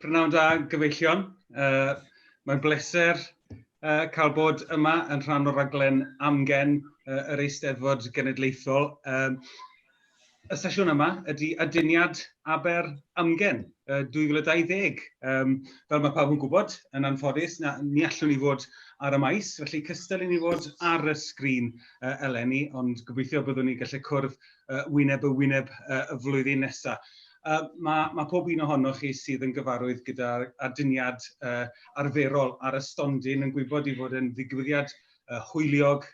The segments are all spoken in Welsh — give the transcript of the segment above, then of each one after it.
Prynawn da, gyfeillion. Mae'n bleser cael bod yma yn rhan o raglen amgen yr Eisteddfod Genedlaethol. Y sesiwn yma ydy aduniad Aber Amgen 2020. Fel mae pawb yn gwybod, yn anffodus, na, ni allwn ni fod ar y maes, felly cystal i ni fod ar y sgrin eleni, ond gobeithio byddwn ni'n gallu cwrdd wyneb y wyneb y flwyddyn nesaf. Mae, mae pob un ohonoch chi sydd yn gyfarwydd gyda'r aduniad arferol ar y stondin yn gwybod i fod yn ddigwyddiad hwyliog,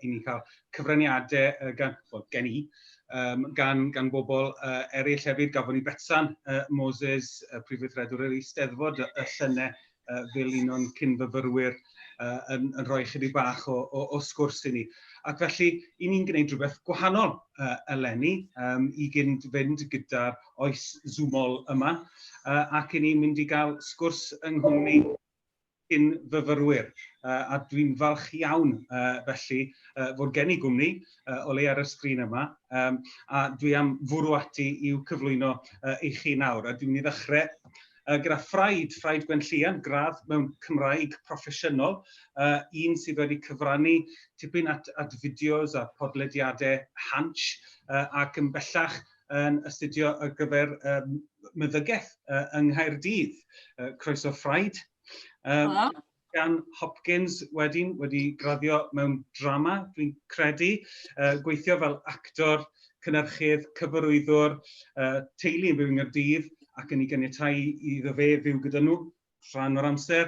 i ni cael cyfraniadau gan, well, gen i, um, gan, gan bobl eraill hefyd. Gafon ni Betsan Moses, Prif Weithredwr yr Eisteddfod, y, y llynau fel un o'n cyn-fyfyrwyr uh, yn, yn rhoi chydig bach o, o, o sgwrs i ni. Ac felly, i ni'n gwneud rhywbeth gwahanol eleni um, i gyn fynd gyda'r oes Zoomol yma, ac i ni'n mynd i gael sgwrs yng nghwmni cyn fyfyrwyr. A dwi'n falch iawn felly fod gen i gwmni o le ar y sgrin yma, um, a dwi am fwrw ati i'w cyflwyno i chi nawr. A dwi'n mynd i ddechrau gyda Ffraid, Ffraid Gwenllian, gradd mewn Cymraeg proffesiynol, un sydd wedi cyfrannu tipyn at, at fideos a podlediadau Hansh, ac yn bellach yn astudio ar gyfer um, meddygaeth yng Nghaerdydd. Croeso Ffraid. Um, gan Hopkins wedyn wedi graddio mewn drama, dwi'n credu, gweithio fel actor, cynhyrchydd, cyfarwyddwr, teulu yn byw yng Nghaerdydd ac yn ei ganiatau iddo fe fyw gyda nhw rhan o'r amser,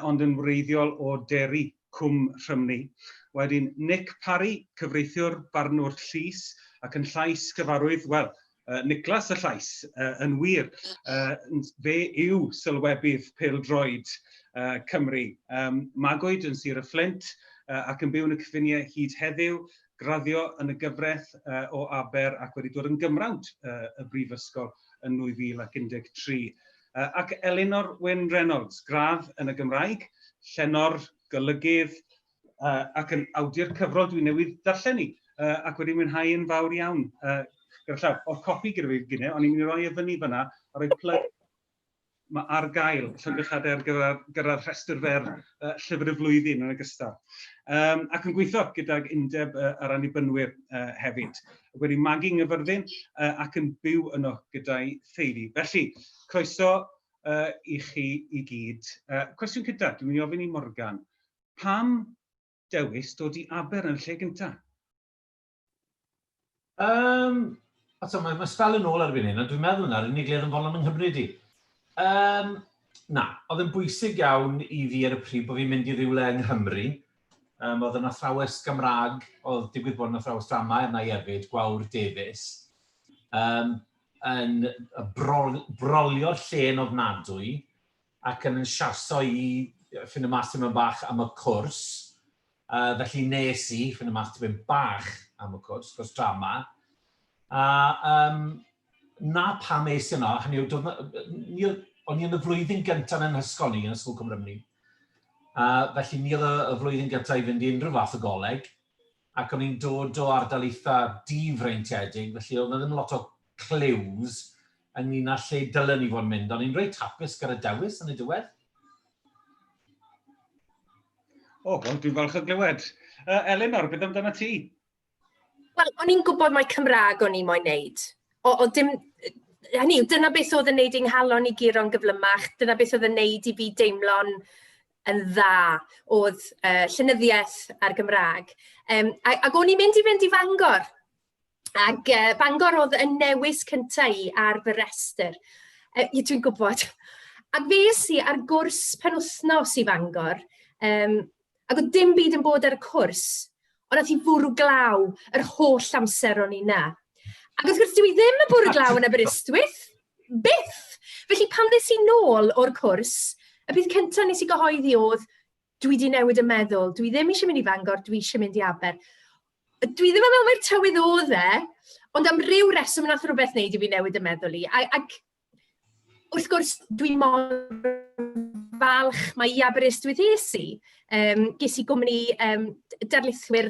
ond yn wreiddiol o Derry, Cwm Rhymni. Wedyn Nick Parry, cyfreithiwr, barnwr llys ac yn llais cyfarwydd, wel, Niclas y Llais, yn wir, fe yw sylwebydd pêl-droed Cymru. Um, magwyd yn Sir y Fflint ac yn byw yn y cyffiniau hyd heddiw, graddio yn y gyfraith o Aber ac wedi dod yn gymrawd y Brifysgol yn 2013. Ac Elinor Wyn Reynolds, gradd yn y Gymraeg, llenor, golygydd, ac yn awdur cyfrol dwi newydd darllen i, ac wedi mwynhau yn fawr iawn. Gyda llaw, o'r copi gyda fi gyda, o'n i'n mynd i roi e fyny fyna, a rhoi plug mae ar gael llongyfarchiadau ar gyfer, gyrraedd rhestr fer llyfr y flwyddyn yn ogystal. Um, ac yn gweithio gydag undeb yr Annibynwyr hefyd. Wedi magu yng Nghyfyrddin ac yn byw yno gyda'i theulu. Felly, croeso i chi i gyd. Cwestiwn cyntaf, dwi'n mynd i ofyn i Morgan. Pam dewis dod i Aber yn lle gyntaf? Um, ato, mae, mae sbel yn ôl erbyn hyn, a dwi'n meddwl na'r unig le oedd yn fodlon yng Nghymru di. Um, na, oedd yn bwysig iawn i fi ar y pryd bod fi'n mynd i rywle yng Nghymru. Um, oedd yn athrawes Gymraeg, oedd digwydd bod yn athrawes drama yna i hefyd, Gwawr Davies, um, yn brol, brolio'r lle yn ofnadwy, ac yn siaso i ffindo mas tipyn bach am y cwrs. Felly nes i ffindo mas tipyn bach am y cwrs, cwrs drama. A um, na pam es i yno, hynny yw, doedd, ni, o'n i yn y flwyddyn gyntaf yn ysgol ni, yn Ysgol Cwm Rhymni. Felly ni oedd y, y flwyddyn gyntaf i fynd i unrhyw fath o goleg, ac o'n i'n dod o ardal eitha difreintiedig, felly oedd 'na ddim lot o clues ynglyn â lle dylen ni fod yn mynd. O'n i'n reit hapus gyda dewis yn y diwedd. O, oh, wel, dwi'n falch o glywed. Elinor, beth amdano ti? Wel, o'n i'n gwybod mai Cymraeg o'n i moyn neud. O, o dim... Hynny yw, dyna beth oedd yn neud i'n nghalon i guro'n gyflymach, dyna beth oedd yn neud i fi deimlo'n yn dda oedd llenyddiaeth a'r Gymraeg. Um, ac o'n i'n mynd i fynd i Fangor. Ac Bangor oedd y newis cyntaf i ar fy restr. Uh, dwi'n gwybod. Ac fe es i ar gwrs penwythnos i Fangor, um, ac oedd dim byd yn bod ar y cwrs, ond nath i fwrw glaw yr holl amser o'n i na. Ac wrth gwrs, dwi ddim yn bwrw glaw yn Aberystwyth, byth! Felly pan ddes i nôl o'r cwrs, y peth cyntaf nes i gyhoeddi oedd, dwi 'di newid y meddwl, dwi ddim eisiau mynd i Fangor, dwi eisiau mynd i Aber. Dwi ddim yn meddwl mai'r tywydd oedd e, ond am ryw reswm nath rhywbeth wneud i fi newid y meddwl i. A, ac wrth gwrs, dwi mor falch mai i Aberystwyth es i. Um, ges i gwmni um, darlithwyr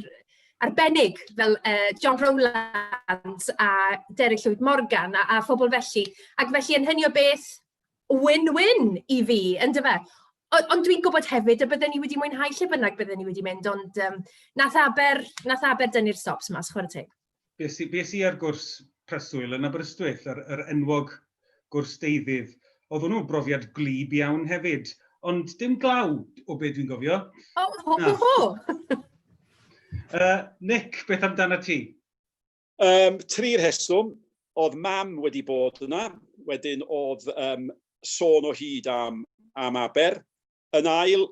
arbennig fel John Rowlands a Derek Llwyd Morgan a, a phobl felly. Ac felly yn hynny o beth, win-win i fi, yndyfe? Ond dwi'n gwybod hefyd y bydden ni wedi mwynhau lle bynnag bydden ni wedi mynd, ond um, nath Aber, nath Aber dynnu'r stops mas, chwarae teg. Bues i, bues i ar gwrs preswyl yn Aberystwyth, yr, yr enwog gwrs deuddydd. Oedd hwnnw'n brofiad gwlyb iawn hefyd, ond dim glaw o be dwi'n gofio. O, ho, ho, ho! Nick, beth amdano ti? Um, tri rheswm. Oedd mam wedi bod yna, wedyn oedd um, sôn o hyd am, am Aber. Yn ail,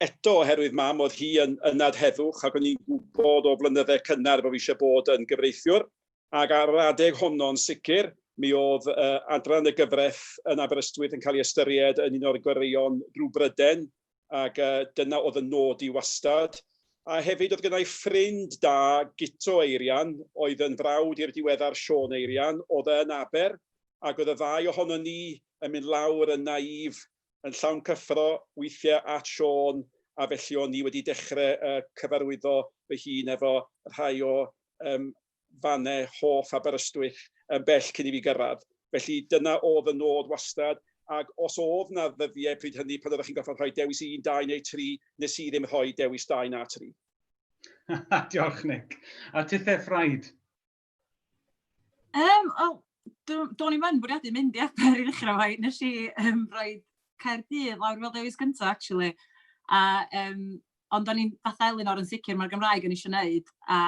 eto oherwydd mam, oedd hi yn ynad heddwch ac o'n i'n gwybod o flynyddau cynnar bod fi eisiau bod yn gyfreithiwr. Ac ar yr adeg honno'n sicr, mi oedd uh, adran y gyfraith yn Aberystwyth yn cael ei ystyried yn un o'r goreuon drwy Bryden, ac uh, dyna oedd y nod i wastad. A hefyd oedd gennau ffrind da, Guto Eirian, oedd yn frawd i'r diweddar Siôn Eirian, oedd yn Aber, ac oedd y ddau ohono ni yn mynd lawr yn naïf, yn llawn cyffro, weithiau at Siôn, a felly o'n i wedi dechrau uh, cyfarwyddo fy hun efo rhai o um, fannau hoff Aberystwyth yn bell cyn i fi gyrraedd. Felly dyna oedd y nod wastad, ac os oedd na ddyddiau pryd hynny pan oeddech chi'n gorfod rhoi dewis 1, 2 neu 3, nes i ddim rhoi dewis 2 na 3. Diolch, Nick. A tithe Ffraid? Um, well, do'n i'm yn bwriadu mynd i Aber i ddechrau fo. Nes i um, rhoi Caerdydd lawr fel dewis gyntaf, actually. A, um, ond o'n i'n fatha Elinor yn sicr, mae'r Gymraeg yn eisiau gwneud. A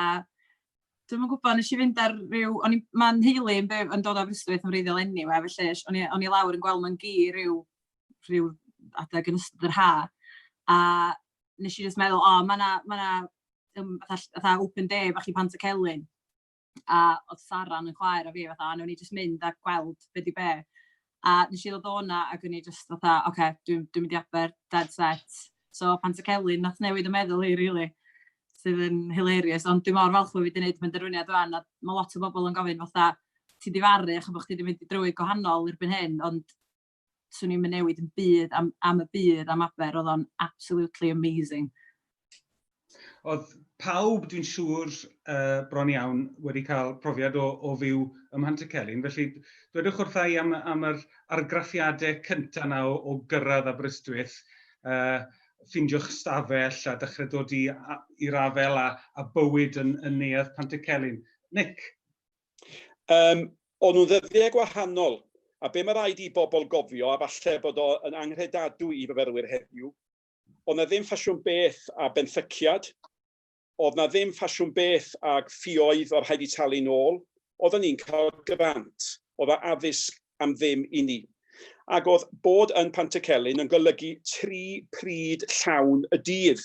dwi'm yn gwybod, nes i fynd ar ryw... O'n i, ma'n nheulu yn byw, yn dod o Aberystwyth yn wreiddiol anyway, felly o'n i, o'n i lawr yn gweld ma'n gi ryw, ryw adeg yn ystod yr ha. A nes i jyst meddwl, o, mae 'na ma' 'na um, fatha, fatha open day bach i Pantycelyn. A oedd Saran yn chwaer a fi fatha, a nawn ni jyst mynd a gweld be di be. A nes i ddod o 'na ac o'n i jyst fatha, oce, okay, dwi'n dwi mynd i Aber, dead set. So Pantycelyn nath newid y meddwl i, really, sydd yn hilarious. Ond dwi mor falch bod fi wedi gwneud penderfyniad rwan, a mae lot o bobl yn gofyn fatha, ti di faru achos bod chdi wedi mynd i drywydd gwahanol erbyn hyn, ond swn i'n mynd newid yn byd am, am y byd am Aber, oedd o'n absolutely amazing. Oedd pawb, dwi'n siŵr, uh, bron iawn, wedi cael profiad o, o fyw ym Mhantycelyn. Felly, dwedwch wrtha i am, am yr argraffiadau cyntaf yna o, o gyrraedd Aberystwyth, uh, ffindiwch stafell a dechrau dod i'r afel a, a bywyd yn, yn neuadd Pantycelyn. Nick? Um, o'n nhw'n ddyddiau gwahanol, a be mae rhaid i bobl gofio, a falle bod o yn anghredadwy i fyfyrwyr heddiw, oedd na ddim ffasiwn beth a benthyciad, oedd na ddim ffasiwn beth ag ffioedd o'r rhaid i talu nôl, oedden ni'n cael grant, oedd a addysg am ddim i ni. Ac oedd bod yn Pantycelyn yn golygu tri pryd llawn y dydd.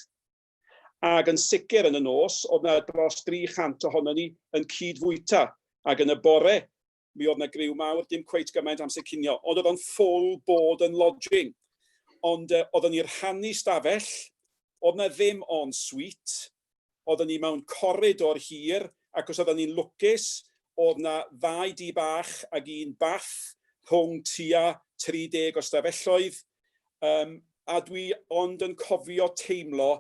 Ac yn sicr yn y nos, oedd 'na dros 300 ohonon ni yn cyd-fwyta, ac yn y bore, mi oedd 'na griw mawr, dim cweit gymaint amser cinio, ond oedd o'n full board and lodging. Ond uh, oedden ni'n rhannu stafell, oedd 'na ddim en suite, oedden ni mewn coridor hir, ac os oedden ni'n lwcus, oedd 'na ddau dŷ bach ac un bath rhwng tua 30 o stafelloedd, um, a dwi ond yn cofio teimlo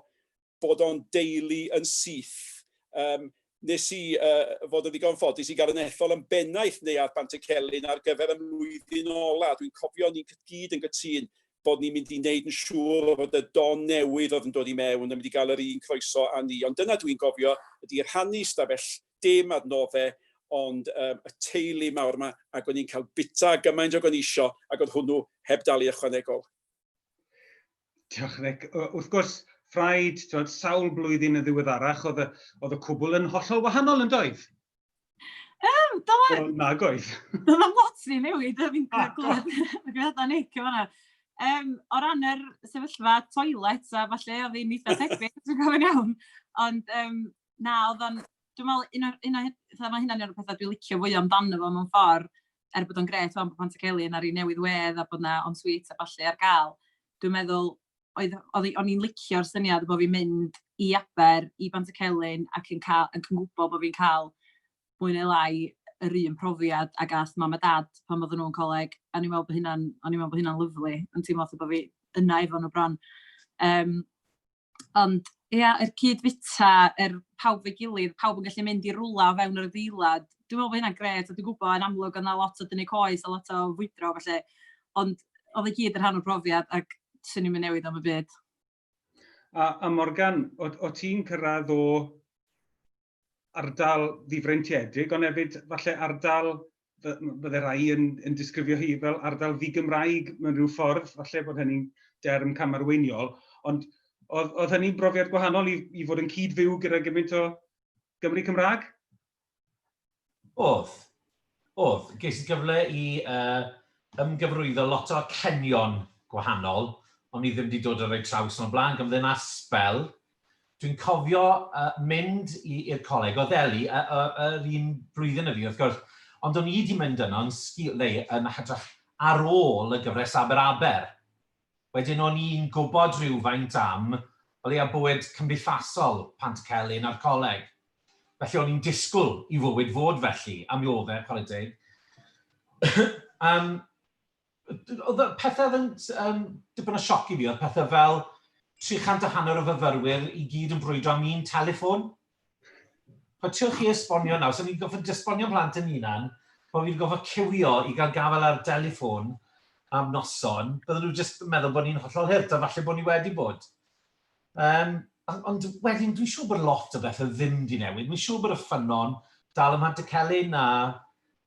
bod o'n deulu yn syth. Um, nes i uh, fod yn ddigon ffodus i gael yn ethol yn bennaeth Neuadd Pantycelyn ar gyfer y mlwyddyn ola. Dwi'n cofio ni'n gyd yn gytûn bod ni'n mynd i wneud yn siŵr bod y don newydd oedd yn dod i mewn yn mynd i gael yr un croeso â ni. Ond dyna dwi'n gofio ydy rhannu stafell dim adnoddau, ond um, y teulu mawr yma, ac o'n i'n cael bita gymaint ag o'n isio, ac oedd hwnnw heb dalu ychwanegol. Diolch, Nick. Wrth gwrs, Ffraid, twod, sawl blwyddyn yn ddiweddarach, oedd y, oedd y cwbl yn hollol wahanol yn doedd? Um, do, well, nag oedd. Doedd am lot ni newid, fi'n glywed gwybod Nick yn fanna. Um, o ran yr sefyllfa toilet a falle oedd hi'n eitha tebyg, dwi'n gofyn iawn. Ond um, na, oedd o'n dwi'n meddwl, un o'r, un o'r, fatha, mae hynna'n un o'r pethau dwi'n licio fwy amdano fo mewn ffordd, er bod o'n grêt wan bod Pantycelyn ar ei newydd wedd a bod 'na en-suite a ballu ar gael. Dwi'n meddwl, oedd, oedd, o'n i'n licio'r syniad bod fi'n mynd i Aber, i Bantycelyn ac yn, cael, yn gwybod bod fi'n cael mwy neu lai yr un profiad a gath mam a dad pan oedden nhw'n coleg. A o'n i'n meddwl bod hynna'n, o'n i'n meddwl bod hynna'n lyfli. Yn teimlo fatha bod fi yna efo nhw bron. Um, Ond ia, yr cyd-fwyta, yr pawb efo'i gilydd, pawb yn gallu mynd i rwla o fewn yr adeilad. Dwi'n meddwl bod hynna'n grêt, a dwi'n gwybod yn amlwg oedd 'na lot o dynnu coes a lot o fwydro a ballu, ond oedd e gyd yn rhan o'r profiad ac swn i'n mynd newid am y byd. A, a Morgan, o, o ti'n cyrraedd o ardal ddifreintiedig, ond hefyd falle ardal, bydde rai yn, yn disgrifio hi fel ardal ddi-Gymraeg mewn rhyw ffordd, falle bod hynny'n derm camarweiniol, ond oedd, oedd hynny'n brofiad gwahanol i, i fod yn cyd-fyw gyda gymaint o Gymru Cymraeg? Oedd. Oedd. Ges i gyfle i uh, ymgyfrwyddo lot o acenion gwahanol, ond i ddim wedi dod ar eu traws o'n blaen, gymryd yna sbel. Dwi'n cofio uh, mynd i'r coleg, oedd Eli, yr un blwyddyn y fi, wrth gwrs, ond o'n i wedi mynd yno yn sgil, neu yn hytrach ar ôl y gyfres Aber Aber. Wedyn o'n i'n gwybod rhywfaint am o leia bywyd cymdeithasol Pantycelyn a'r coleg. Felly o'n i'n disgwyl i fywyd fod felly, a mi oedd e, chwarae teg. um, oedd y pethau oedd yn um, dipyn o sioc i fi, oedd pethau fel 300 a hanner o fyfyrwyr i gyd yn brwydro am un teleffon. Pa triwch chi esbonio nawr, so ni'n gorfod esbonio plant yn hunan, bod fi'n gorfod cywio i gael gafael ar deleffon am noson, bydden nhw jyst yn meddwl bod ni'n hollol hurt, a falle bod ni wedi bod. Um, ond wedyn, dwi'n siŵr bod lot o bethau ddim di newid. Dwi'n siŵr bod y ffynnon dal ym Mhantycelyn a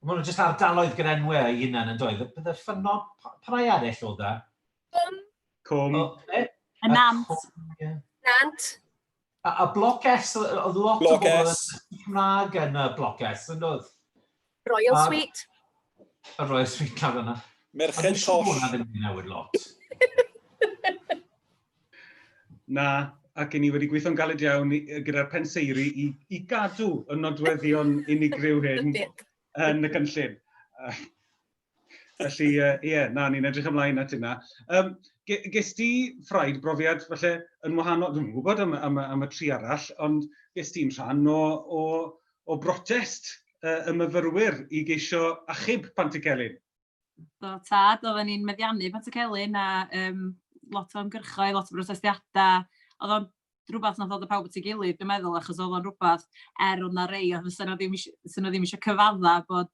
maen nhw jyst ardaloedd gyda enwau eu hunain yn doedd. Bydde ffynnon, pa, pa rai eraill oedd e? Cwm. Cwm. Y Nant. Nant. A, a Bloc S, oedd lot Bloc o bobl S. yn Cymraeg yn y Bloc S, yn doedd? Royal A- Suite. Y Royal Suite lawr yna. A Merched dwi'n siŵr bod Coll. hwnna ddim wedi newid lot. Na, ac i ni wedi gweithio'n galed iawn gyda'r penseiri i, i gadw y nodweddion unigryw hyn yn y cynllun. Felly, ie, uh, yeah, na, ni'n edrych ymlaen at hynna. Um, ges di, Ffraid, brofiad falle yn wahanol, dwi'n gwybod am, am, am y tri arall, ond ges di'n rhan o, o, o brotest uh, y myfyrwyr i geisio achub Pantycelyn? Do, tad, oedden ni'n meddiannu Pantycelyn a um, lot o ymgyrchoedd, lot o brotestiadau. Oedd o'n rhywbeth nath ddod â pawb at ei gilydd, dwi'n meddwl, achos oedd o'n rhywbeth, er oedd 'na rei oedd fysa nhw ddim isio, fysa nhw ddim eisiau cyfadda bod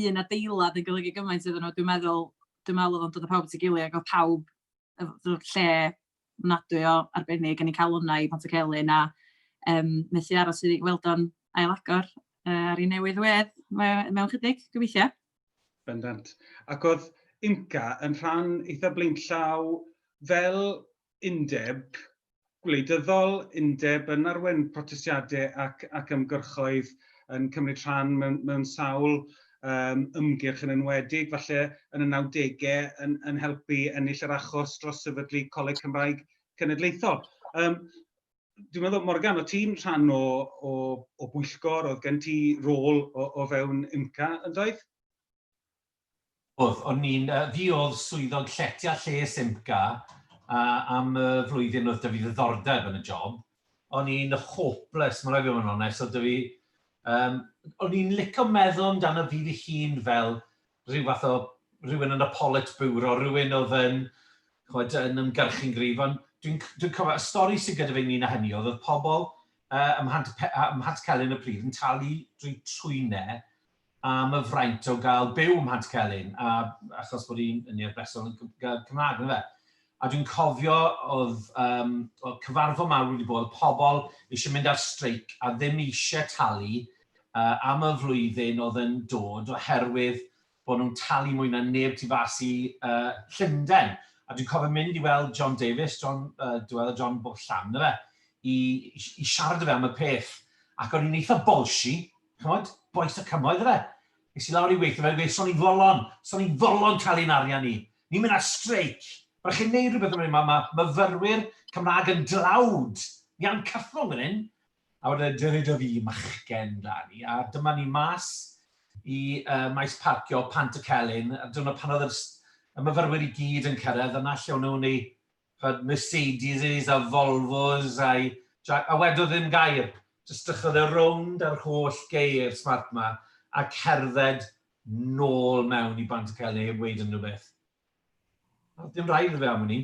un adeilad yn golygu gymaint iddyn nhw, dwi'n meddwl, dwi'n meddwl oedd o'n dod â pawb at ei gilydd ac oedd pawb efo lle ofnadwy o arbennig yn eu calonnau i Pantycelyn a um, methu aros i weld o'n ail-agor uh, ar ei newydd wedd mewn chydig, gobeithio. Bendant. Ac oedd UMCA yn rhan eitha blaenllaw fel undeb gwleidyddol, undeb yn arwain protestiadau ac, ac ymgyrchoedd yn cymryd rhan mewn, mewn sawl um, ymgyrch yn enwedig, falle yn y 90au yn, yn helpu ennill yr achos dros sefydlu Coleg Cymraeg Cenedlaethol. Um, dwi'n meddwl, Morgan, o ti'n rhan o, o, o bwyllgor, oedd gen ti rôl o, o fewn UMCA, yn doedd? Oedd, o'n i'n, fi oedd swyddog llety a lles UMCA am y flwyddyn oedd 'da fi ddiddordeb yn y job. O'n i'n hopeless, mae'n rhaid fi fod yn onest, oedd 'da fi... Um, o'n i'n licio meddwl amdano fi fy hun fel rhyw fath o rhywun yn y Politburo, rhywun oedd yn, chwed, yn ymgyrchu'n gryf, ond dwi'n dwi cofio, y stori sydd gyda fi ynglyn â hynny oedd oedd pobl uh, ym Mhant Celyn y pryd yn talu drwy trwynau am y fraint o gael byw ym Mhantycelyn, a achos bod hi'n yn i'r bresol yn Cymraeg, na fe. A dwi'n cofio oedd, um, oedd cyfarfod mawr wedi bod, pobl eisiau mynd ar streic a ddim eisiau talu uh, am y flwyddyn oedd yn dod oherwydd bod nhw'n talu mwy na neb tu fas i uh, Llundain. A dwi'n cofio mynd i weld John Davies, John, uh, diweddar John Bwllan, na fe, i, i, i siarad â fe am y peth. Ac o'n i'n eitha bolshi, Ch'mod, bois y cymoedd yfe. Es i lawr i weithio fe, gweud, son i'n folon, son i'n folon talu'n arian i. Ni'n mynd ar streic. Mae rhaid chi wneud rhywbeth am hyn, mae ma myfyrwyr Cymraeg yn dlawd. Ni am cyffro fan hyn. A wedyn, dyna dy fi, machgen da ni. A dyma ni mas i uh, maes parcio Pant y Celyn, a dyna pan oedd y myfyrwyr i gyd yn cyrraedd, yna lle o'n nhw'n ei ch'od, Mercedeses a Volvos a'i... A wedodd ddim gair. Jyst drychodd e rownd ar holl geir smart ma a cerdded nôl mewn i Bantycelyn heb weud unrhyw beth. Oedd dim rhaid iddo fe am wn i.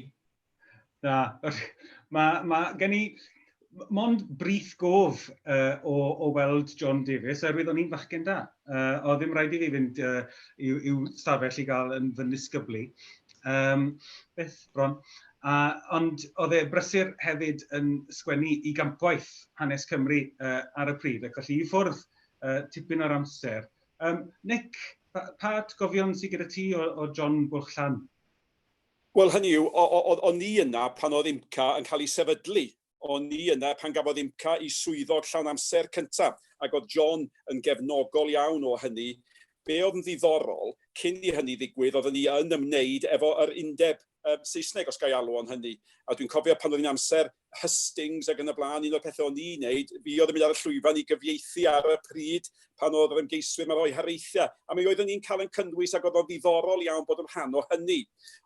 Na, mae ma gen i mond brith gof uh, o, o weld John Davies, oherwydd o'n i'n fachgen da. Uh, oedd ddim rhaid i fi fynd uh, i'w, i'w stafell i gael yn fy nisgyblu. um, beth bron. A, ond oedd e brysur hefyd yn sgwennu i gampwaith hanes Cymru ar y pryd, ac felly i ffwrdd tipyn o'r amser. Um, Nick, pa, pa atgofion sydd gyda ti o, o John Bwlchllan? Wel, hynny yw, o'n i yna pan oedd IMCA yn cael ei sefydlu. O'n i yna pan gafodd IMCA ei swyddog llawn amser cyntaf, ac oedd John yn gefnogol iawn o hynny. Be oedd yn ddiddorol, cyn i hynny ddigwydd, oeddwn ni yn ymwneud efo yr undeb Saesneg, os ga i alw o'n hynny. A dwi'n cofio pan oedd hi'n amser hystings ac yn y blaen, un o'r pethau o'n i'n wneud, fi oedd yn mynd ar y llwyfan i gyfieithu ar y pryd pan oedd yr ymgeiswyr 'ma'n rhoi hareithiau. A mi oeddwn ni'n cael ein cynnwys ac oedd o'n ddiddorol iawn bod yn rhan o hynny.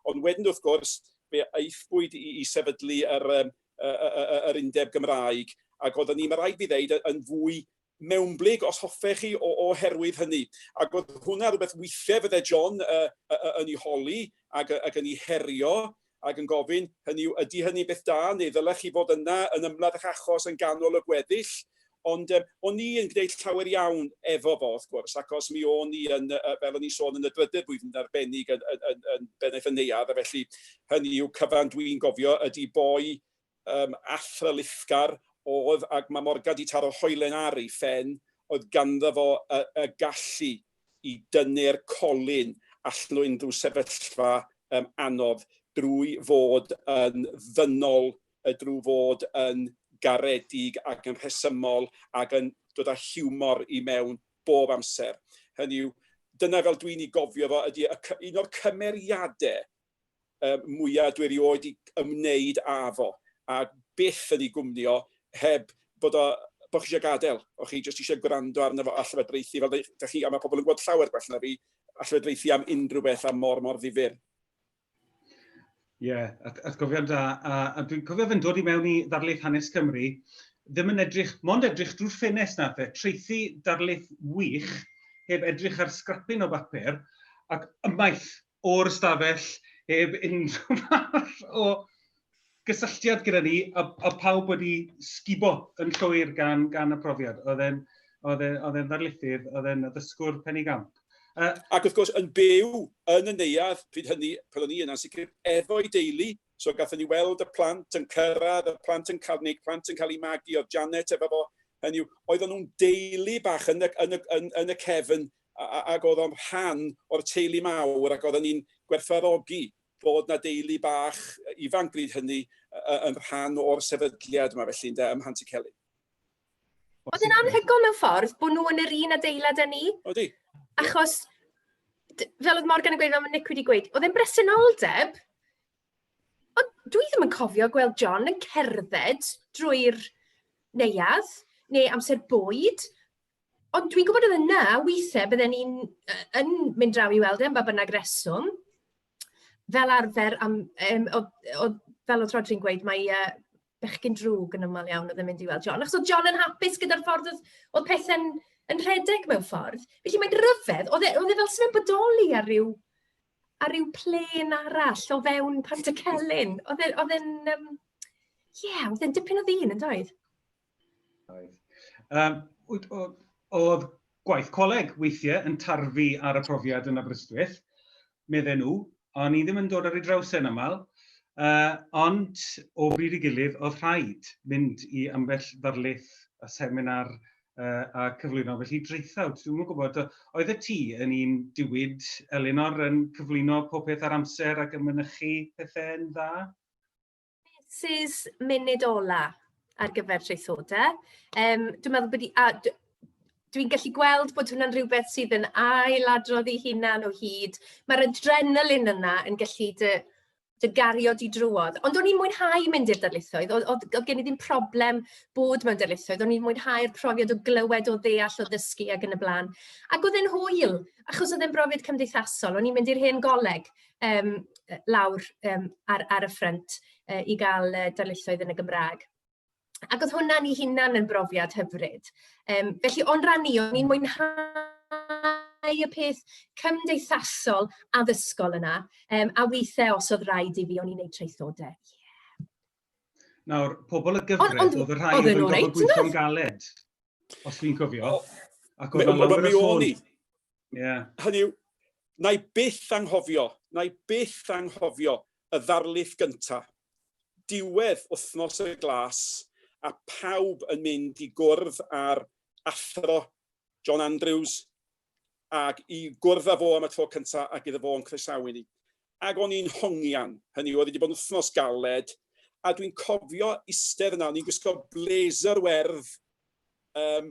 Ond wedyn wrth gwrs, fe aethpwyd i, i sefydlu yr, um, yr Undeb Gymraeg, ac oeddwn ni, mae rhaid fi ddeud, yn fwy mewnblyg, os hoffech chi, o, oherwydd hynny. Ac oedd hwnna rhywbeth weithiau fydde John yn ei holi ac, ac yn ei herio ac yn gofyn, hynny yw, ydy hynny beth da, neu ddylech chi fod yna yn ymladd eich achos yn ganol y gweddill? Ond um, o'n i yn gwneud llawer iawn efo fo, wrth gwrs, ac os mi o'n i yn, fel o'n i'n sôn, yn y drydydd blwyddyn yn arbennig yn, yn, yn, yn bennaeth y neuadd, a felly hynny yw cyfan dwi'n gofio ydy boi um, athrylithgar oedd, ac mae Morgan di taro hoelen ar ei phen, oedd ganddo fo y, y gallu i dynnu'r colyn allan o unrhyw sefyllfa um, anodd drwy fod yn ddynol, drwy fod yn garedig ac yn rhesymol ac yn dod â hiwmor i mewn bob amser. Hynny yw, dyna fel dwi'n ei gofio fo, ydy un o'r cymeriadau um, mwyaf dwi erioed i ymwneud â fo, a byth yn ei gwmni o heb bod o bod chi eisiau gadael, o chi jyst eisiau gwrando arno fo a llywodraethu, fel da chi, a mae pobl yn gwybod llawer gwell na fi, a llywodraethu am unrhyw beth a mor, mor ddifyr. Ie, yeah, atgofion da. A, a dwi'n cofio fe'n dod i mewn i ddarlith Hanes Cymru, ddim yn edrych, mond edrych drwy'r ffenest nath e, traethu darlith wych, heb edrych ar sgrapyn o bapur, ac ymaith o'r ystafell heb unrhyw fath o gysylltiad gyda ni, a, a pawb wedi sgubo yn llwyr gan, gan y profiad. Oedd e'n oedd e, oedd e'n ddarlithydd, oedd e'n addysgwr penigamp. Ac wrth gwrs, yn byw yn y neuadd, pryd hynny, pan o'n i yna'n sicr, efo'i deulu, so gathon ni weld y plant yn cyrraedd, y plant yn cael, neu plant yn cael eu magu, oedd Janet efo fo, hynny yw, oedden nhw'n deulu bach yn y, yn y, yn, yn y cefn, ac oedd o'n rhan o'r teulu mawr ac oedden ni'n gwerthfawrogi bod 'na deulu bach ifanc bryd hynny yn rhan o'r sefydliad yma felly ynde, ym Mhantycelyn. Oedd yn anhygoel mewn ffordd bod nhw yn yr un adeilad â ni. Odi. Achos, fel oedd Morgan yn gweud, fel mae Nick wedi gweud, oedd e'n bresenoldeb, ond dwi ddim yn cofio gweld John yn cerdded drwy'r neuadd neu amser bwyd. Ond dwi'n gwybod oedd yna, weithiau bydden ni'n yn mynd draw i weld e am ba bynnag reswm. Fel arfer, am, um, o, o, fel oedd Rodri'n gweud, mae bechgyn drwg yn aml iawn oedd yn mynd i weld John. Achos oedd John yn hapus gyda'r ffordd oedd, oedd pethau'n yn rhedeg mewn ffordd. Felly mae'n rhyfedd, oedd e, oedd e fel sy'n bodoli ar ryw, ar ryw plên arall o fewn Pantycelyn. Oedd e, oedd e'n, um, yeah, oedd e'n dipyn o ddyn yn doedd? Oedd. Um, oedd gwaith coleg weithiau yn tarfu ar y profiad yn Aberystwyth, medden nhw, ond ni ddim yn dod ar ei draws e'n aml, ond o bryd i gilydd oedd rhaid mynd i ambell ddarlith a seminar uh, a cyflwyno felly draethawd. Dwi'm yn gwybod, oedd y ti yn un diwyd, Elinor, yn cyflwyno popeth ar amser ac yn mynychu pethau'n dda? Mrs munud ola ar gyfer traethodau. Um, dwi'n meddwl bod... I, a, dwi'n gallu gweld bod hwnna'n rhywbeth sydd yn ailadrodd ei hunan o hyd. Mae'r adrenalin yna yn gallu dy, dy gario di drwodd. Ond o'n i'n mwynhau mynd i'r darlithoedd. Oedd, oedd, oedd gen i ddim problem bod mewn darlithoedd. O'n i'n mwynhau'r profiad o glywed, o ddeall, o ddysgu ac yn y blaen. Ac oedd e'n hwyl, achos oedd e'n brofiad cymdeithasol. O'n i'n mynd i'r hen goleg um, lawr um, ar, ar y ffrynt uh, i gael uh, darlithoedd yn y Gymraeg. Ac oedd hwnna'n ei hunan yn brofiad hyfryd. Um, felly, o'n rhan i, o'n i'n mwynhau y peth cymdeithasol addysgol yna, um, a weithiau os oedd rhaid i fi, o'n i'n gwneud traethodau. Yeah. Nawr, pobl y gyfres, oedd y rhai oedd yn gorfod gweithio'n galed, os dwi'n cofio. Ac oedd yna lawer o sôn. Yeah. Hynny yw, na i byth anghofio, Na i byth anghofio y ddarlith gynta. Diwedd wythnos y glas a pawb yn mynd i gwrdd â'r athro John Andrews ac i gwrdd â fo am y tro cynta ac iddo fo yn croesawu ni. Ac o'n i'n hongian, hynny yw, oedd wedi bod yn wythnos galed, a dwi'n cofio istedd yna, o'n i'n gwisgo blazer werdd, um,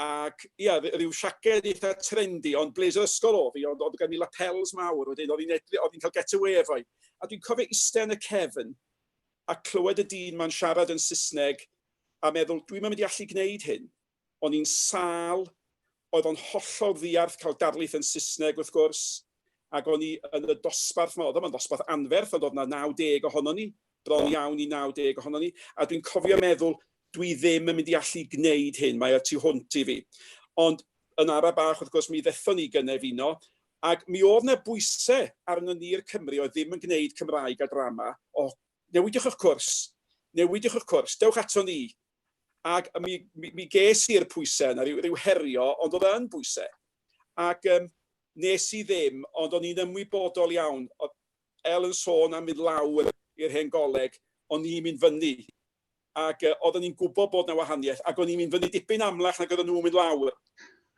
ac ia, rhyw siaced eitha trendy, ond blazer ysgol oedd hi, ond oedd gen i lapels mawr, wedyn oedd hi'n oedd hi'n cael get away efo'i. A dwi'n cofio istedd yn y cefn, a clywed y dyn ma'n siarad yn Saesneg, a meddwl, dwi'n mynd i allu gwneud hyn. O'n i'n sâl, oedd o'n hollol ddiarth cael darlith yn Saesneg wrth gwrs, ac o'n i yn y dosbarth 'ma, oedd o'm yn ddosbarth anferth, ond oedd 'na 90 ohonon ni, bron iawn i 90 ohonon ni, a dwi'n cofio meddwl, dwi ddim yn mynd i allu gwneud hyn, mae o tu hwnt i fi. Ond yn ara bach, wrth gwrs, mi ddethon ni i gynefino, ac mi oedd 'na bwysau arnon ni'r Cymry oedd ddim yn gwneud Cymraeg a drama, o, newidiwch eich cwrs, newidiwch eich cwrs, dewch ato ni, Ac mi, mi, mi ges i'r pwysau yna, rhyw, rhyw herio, ond oedd yn bwysau. Ac um, nes i ddim, ond o'n i'n ymwybodol iawn. Oedd El yn sôn am mynd lawr i'r hen goleg, o'n i'n mynd fyny. Ac uh, oeddwn i'n gwybod bod yna wahaniaeth, ac o'n i'n mynd fyny dipyn amlach nag oedden nhw'n mynd lawr.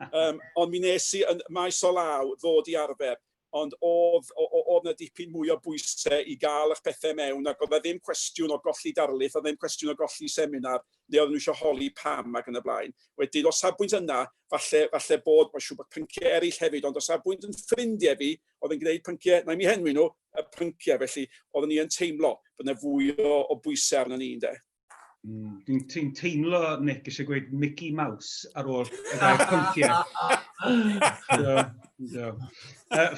Um, ond mi nes i, yn maes o law, ddod i arfer. Ond oedd, oedd 'na dipyn mwy o bwysau i gael eich pethau mewn, ac oedd 'na ddim cwestiwn o golli darlith, oedd ddim cwestiwn o golli seminar, neu oedden nhw eisiau holi pam ac yn y blaen. Wedyn, o safbwynt yna, falle, falle bod, mae'n siŵr bod pynciau eraill hefyd, ond o safbwynt yn ffrindiau fi, oedd yn gwneud pynciau, na i mi henwi nhw, y pynciau, felly oeddwn i yn teimlo bod yna fwy o, o bwysau arno ni, ynde. Dwi'n ti teimlo, Nick, eisiau gweud Mickey Mouse ar ôl y gair pynciau. So, so.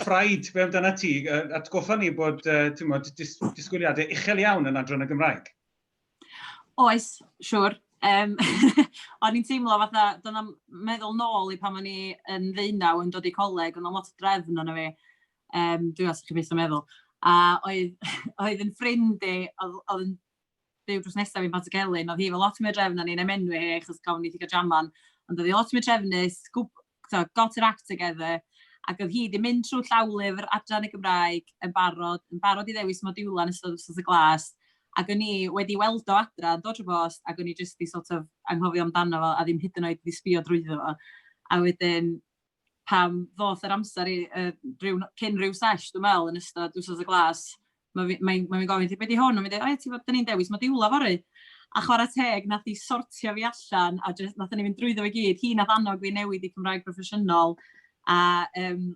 Ffraid, be amdana ti? Atgoffa ni bod ti'n mod, dis disgwyliadau uchel iawn yn adran y Gymraeg. Oes, siwr. Um, o'n i'n teimlo fatha, dyna meddwl nôl i pan o'n i yn ddeunaw yn dod i coleg, o'n lot o drefn o'n fi. Um, dwi'n os chi byth yn meddwl. A oedd, oedd yn ffrind i, oedd, oedd yn byw drws nesaf fi'n Pantycelyn, oedd hi efo lot mwy o drefn na ni, na'i enwi hi, achos gofyn i ti gael jaman, ond oedd hi lot mwy trefnus, gwb, so, got her act together, ac oedd hi wedi mynd trwy llawlyfr adran y Gymraeg yn barod, yn barod i ddewis modiwlau yn ystod wythnos y glas, ac o'n i wedi weld o adra yn dod trwy bost, ac o'n i jyst di sort of anghofio amdano fo, a ddim hyd yn oed wedi sbio drwyddo fo. A wedyn, pam ddoth yr amser i, uh, rhyw, cyn rhyw sesh, dwi'n meddwl, yn ystod wythnos y glas, mae fi, mae'n mae gofyn, be di hwn? A mae'n dweud, o ie, ti'n dyn ni'n dewis modiwla fory. A chwarae teg, nath i sortio fi allan, a just, nath ni fynd drwyddo fe gyd. Hi nath annog fi newid i Cymraeg proffesiynol. A, um,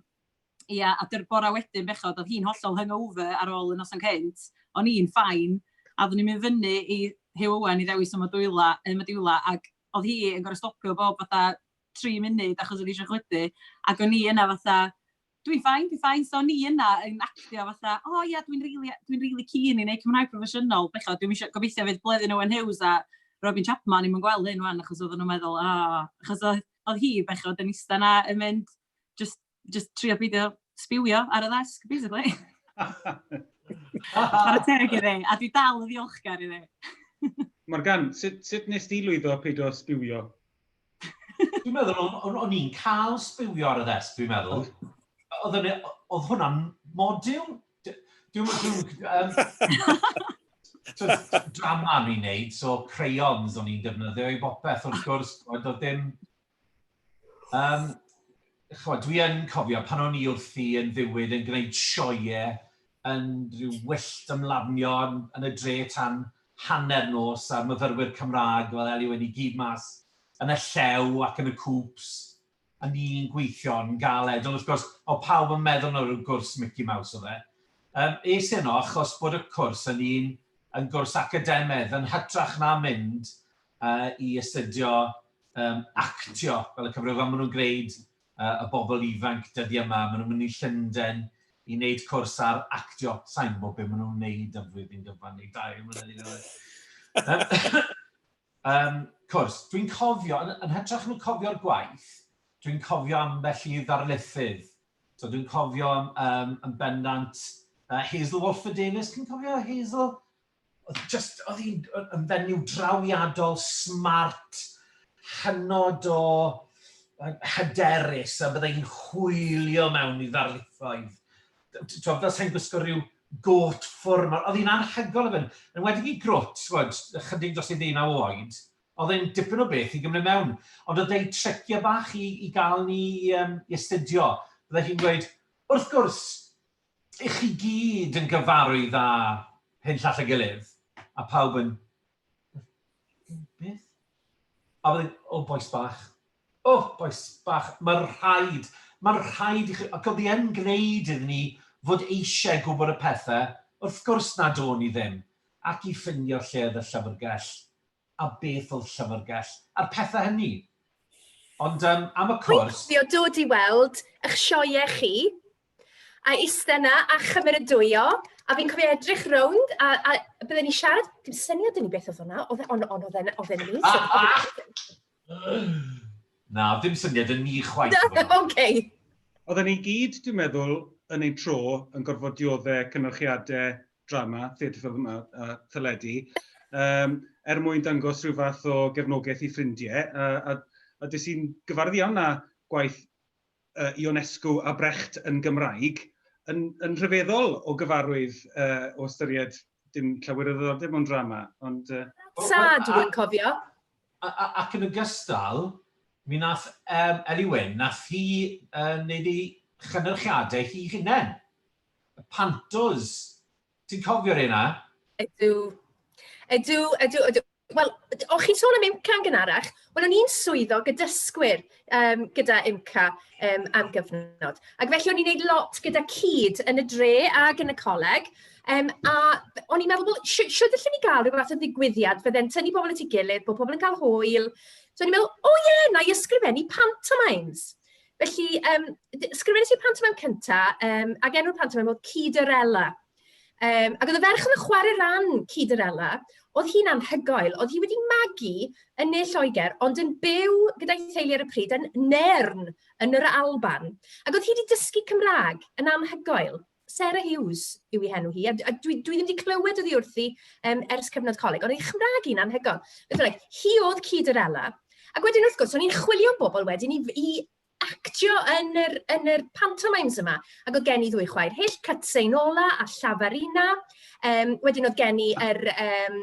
ia, a dy'r bora wedyn, bechod, oedd hi'n hollol hungover ar ôl y noson cynt. O'n i'n ffain, a oeddwn ni'n mynd fyny i Hugh Owen i ddewis y modiwla, y modiwla, ac oedd hi yn gorfod stopio bob fatha 3 munud achos oedd hi eisiau chwydu. Ac o'n i yna fatha, dwi'n fine, dwi'n fine. So o'n i yna yn actio fatha, o oh, ia, dwi'n really, dwi really keen i wneud Cymraeg proffesiynol. Bechod, dwi'n eisiau gobeithio fydd Bleddyn Owen Hughes a Robin Chapman ddim yn gweld hyn wan, achos oedden nhw'n meddwl, o, oh, achos oedd, oedd hi bechod yn ista na yn mynd, just, just trio beidio sbiwio ar y ddesg, basically. Chwarae teg iddi, a dwi dal yn ddiolchgar iddi. Morgan, sut, sut nes di lwyddo peidio sbiwio? Dwi'n meddwl, o'n i'n cael sbiwio ar y ddesg, dwi'n meddwl. Oedd, oedd hwnna'n modiwl? Dwi'n... Dwi, um, drama o'n i'n neud, so crayons o'n i'n defnyddio i bopeth, wrth gwrs, oedd dim... Um, chwa, dwi yn cofio pan o'n i wrthi yn ddiwyd yn gwneud sioeau yn rhyw wyllt ymlafnio yn, yn y dre tan hanner nos a'r myfyrwyr Cymraeg fel Elliw i gyd mas yn y llew ac yn y cŵps a ni'n gweithio'n galed. Ond wrth gwrs, oedd pawb yn meddwl na rhyw gwrs Mickey Mouse oedd e. Um, es i yno achos bod y cwrs yn un yn gwrs academaidd yn hytrach na mynd uh, i astudio um, actio fel y cyfrif, fel maen nhw'n gwneud uh, y bobl ifanc dyddiau yma. Maen nhw'n mynd i Llundain i wneud cwrs ar actio. Sa'n gwybod beth maen nhw'n wneud am flwyddyn gyfan neu dair mlynedd i ddod. um, cwrs, dwi'n cofio, yn, yn hytrach nhw'n cofio'r gwaith, dwi'n cofio ambell i ddarlithydd. So dwi'n cofio um, yn bendant Hazel Walford Davies, ti'n cofio Hazel? Oedd just, oedd hi'n yn fenyw drawiadol, smart, hynod o hyderus, a byddai hi'n hwylio mewn i ddarlithoedd. Twod, fel sa'n gwisgo rhyw got ffwrn. Oedd hi'n anhygoel o fe'n. Yn wedi i grwt, twod, chydig dros ei ddeunaw oed, oedd e'n dipyn o beth i gymryd mewn. Ond oedd ei treciau bach i, i gael ni i astudio. Bydde hi'n gweud, wrth gwrs, i chi gyd yn gyfarwydd â hyn llall a gilydd, a pawb yn, beth? A bydde, o, bois bach, o, bois bach, mae'n rhaid, mae'n rhaid i chi, ac oedd hi yn gwneud iddyn ni fod eisiau gwybod y pethau, wrth gwrs nad o'n i ddim, ac i ffindio lle oedd y llyfrgell, a beth oedd llyfrgell, a'r pethau hynny. Ond um, am y cwrs. Dwi'n cofio dod i weld eich sioeau chi, a eistedd yna a chymeradwyo, a fi'n cofio edrych rownd, a, a bydden ni siarad, dim syniad yn i beth oedd hwnna, oedd e, ond on, oedd e'n oedd e'n amazing. Na, ddim syniad yn ni chwaith. Oce. Oedden ni gyd, dwi'n meddwl, yn ein tro yn gorfod dioddau cynyrchiadau drama, theatr ffilm a, a theledu, um, er mwyn dangos rhyw fath o gefnogaeth i ffrindiau. A, a, a dys i'n gyfarwydd iawn â gwaith uh, Ionescu a Brecht yn Gymraeg, yn, yn rhyfeddol o gyfarwydd uh, o ystyried dim llawer o ddiddordeb mewn drama. Ond, uh... Sa, dwi'n cofio. A, a, ac yn ogystal, mi nath um, Ellie Wyn, nath hi uh, wneud ei chynyrchiadau hi hunain. Y pantos. Ti'n cofio'r un na? Ydw. Ydw, ydw, ydw. Wel, o'ch chi'n sôn am IMCA yn gynharach. Wel, o'n i'n swyddog y dysgwyr um, gyda IMCA um, am gyfnod. Ac felly o'n i'n gwneud lot gyda cyd yn y dre ag yn y coleg. Um, a o'n i'n meddwl, wel, siwt allwn ni gael rhyw fath o ddigwyddiad fydde'n tynnu pobl at ei gilydd, bod pobl yn cael hwyl. So o'n i'n meddwl, o ie, na i ysgrifennu pantomimes. Felly, um, ysgrifennu i'r pantomime cynta, um, ac enw'r pantomime oedd Ciderella. Um, ac oedd y ferch oedd yn chwarae ran Ciderella, oedd hi'n anhygoel. Oedd hi wedi magu yn Ne Lloegr, ond yn byw gyda'i theulu ar y pryd yn Nairn, yn yr Alban. Ac oedd hi wedi dysgu Cymraeg yn anhygoel. Sarah Hughes yw ei henw hi, a, a dwi, dwi ddim wedi clywed oddi wrthi um, ers cyfnod coleg, ond ei Chymraeg hi'n anhygoel. Beth bynnag, hi oedd Ciderella. Ac wedyn wrth gwrs, o'n i'n chwilio am bobl wedyn i, i actio yn yr, yn yr pantomimes yma. Ac oedd gen i ddwy chwaer hyll, Cytsein Ola a Llafarina. Um, wedyn oedd gen i yr, um,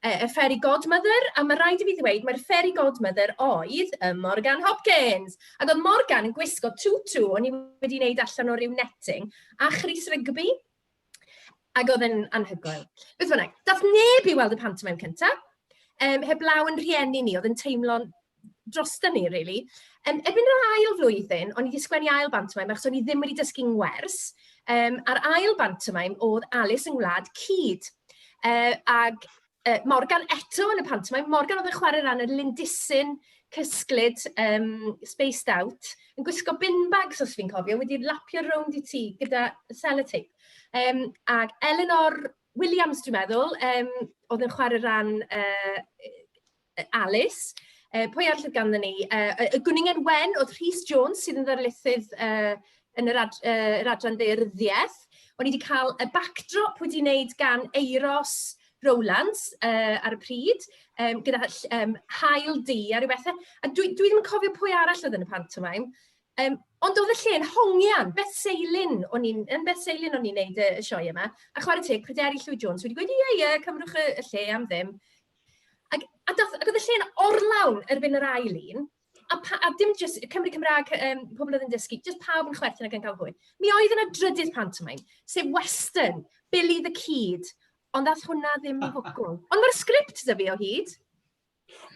y, y Fairy Godmother, a mae rhaid i fi ddweud, mae'r Fairy Godmother oedd y Morgan Hopkins. Ac oedd Morgan yn gwisgo tutu o'n i wedi wneud allan o ryw netting, a chrys rygbi. Ac oedd e'n anhygoel. Beth bynnag, dath neb i weld y pantomime cyntaf. Um, heblaw yn rhieni ni, oedd yn teimlo'n drosta ni, really. Um, erbyn yr ail flwyddyn, o'n i wedi sgwennu ail bantomime, achos o'n i ddim wedi dysgu ngwers. Um, a'r ail bantomime oedd Alice yng Ngwlad Cyd. Uh, ag Morgan eto yn y pantomime. Morgan oedd yn chwarae ran y lindysyn cysglyd, um, spaced out, yn gwisgo bin bags, os fi'n cofio, wedi lapio rownd i ti gyda sellotape. Um, ag Eleanor Williams, dwi'n meddwl, um, oedd yn chwarae ran Alice. Pwy arall oedd ganddo ni? Y Gwningen Wen oedd Rhys Jones, sydd yn ddarlithydd yn yr, ad, yr adran ddaearyddiaeth. O'n i wedi cael y backdrop wedi wneud gan Eiros Rowlands ar y pryd, um, gyda um, hael di a rhyw bethau. A dwi, dwi ddim yn cofio pwy arall oedd yn y pantomime. Um, ond oedd y lle'n hongian, Beth Seilin o'n i'n, yn Beth Seilin o'n i'n neud y, y sioe yma. A chwarae teg, Pryderi Llwyd Jones wedi gweud, ie, ie, cymrwch y, y lle am ddim. Ac, a dath, ac oedd y lle'n orlawn erbyn yr ail un, a, pa, a dim jyst Cymru Cymraeg, um, pobl oedd yn dysgu, jyst pawb yn chwerthin ac yn cael hwyl. Mi oedd yna drydydd pantomime, sef Western, Billy the Kid, ond ddath hwnna ddim i fwgwl. Ond mae'r sgript da fi o hyd.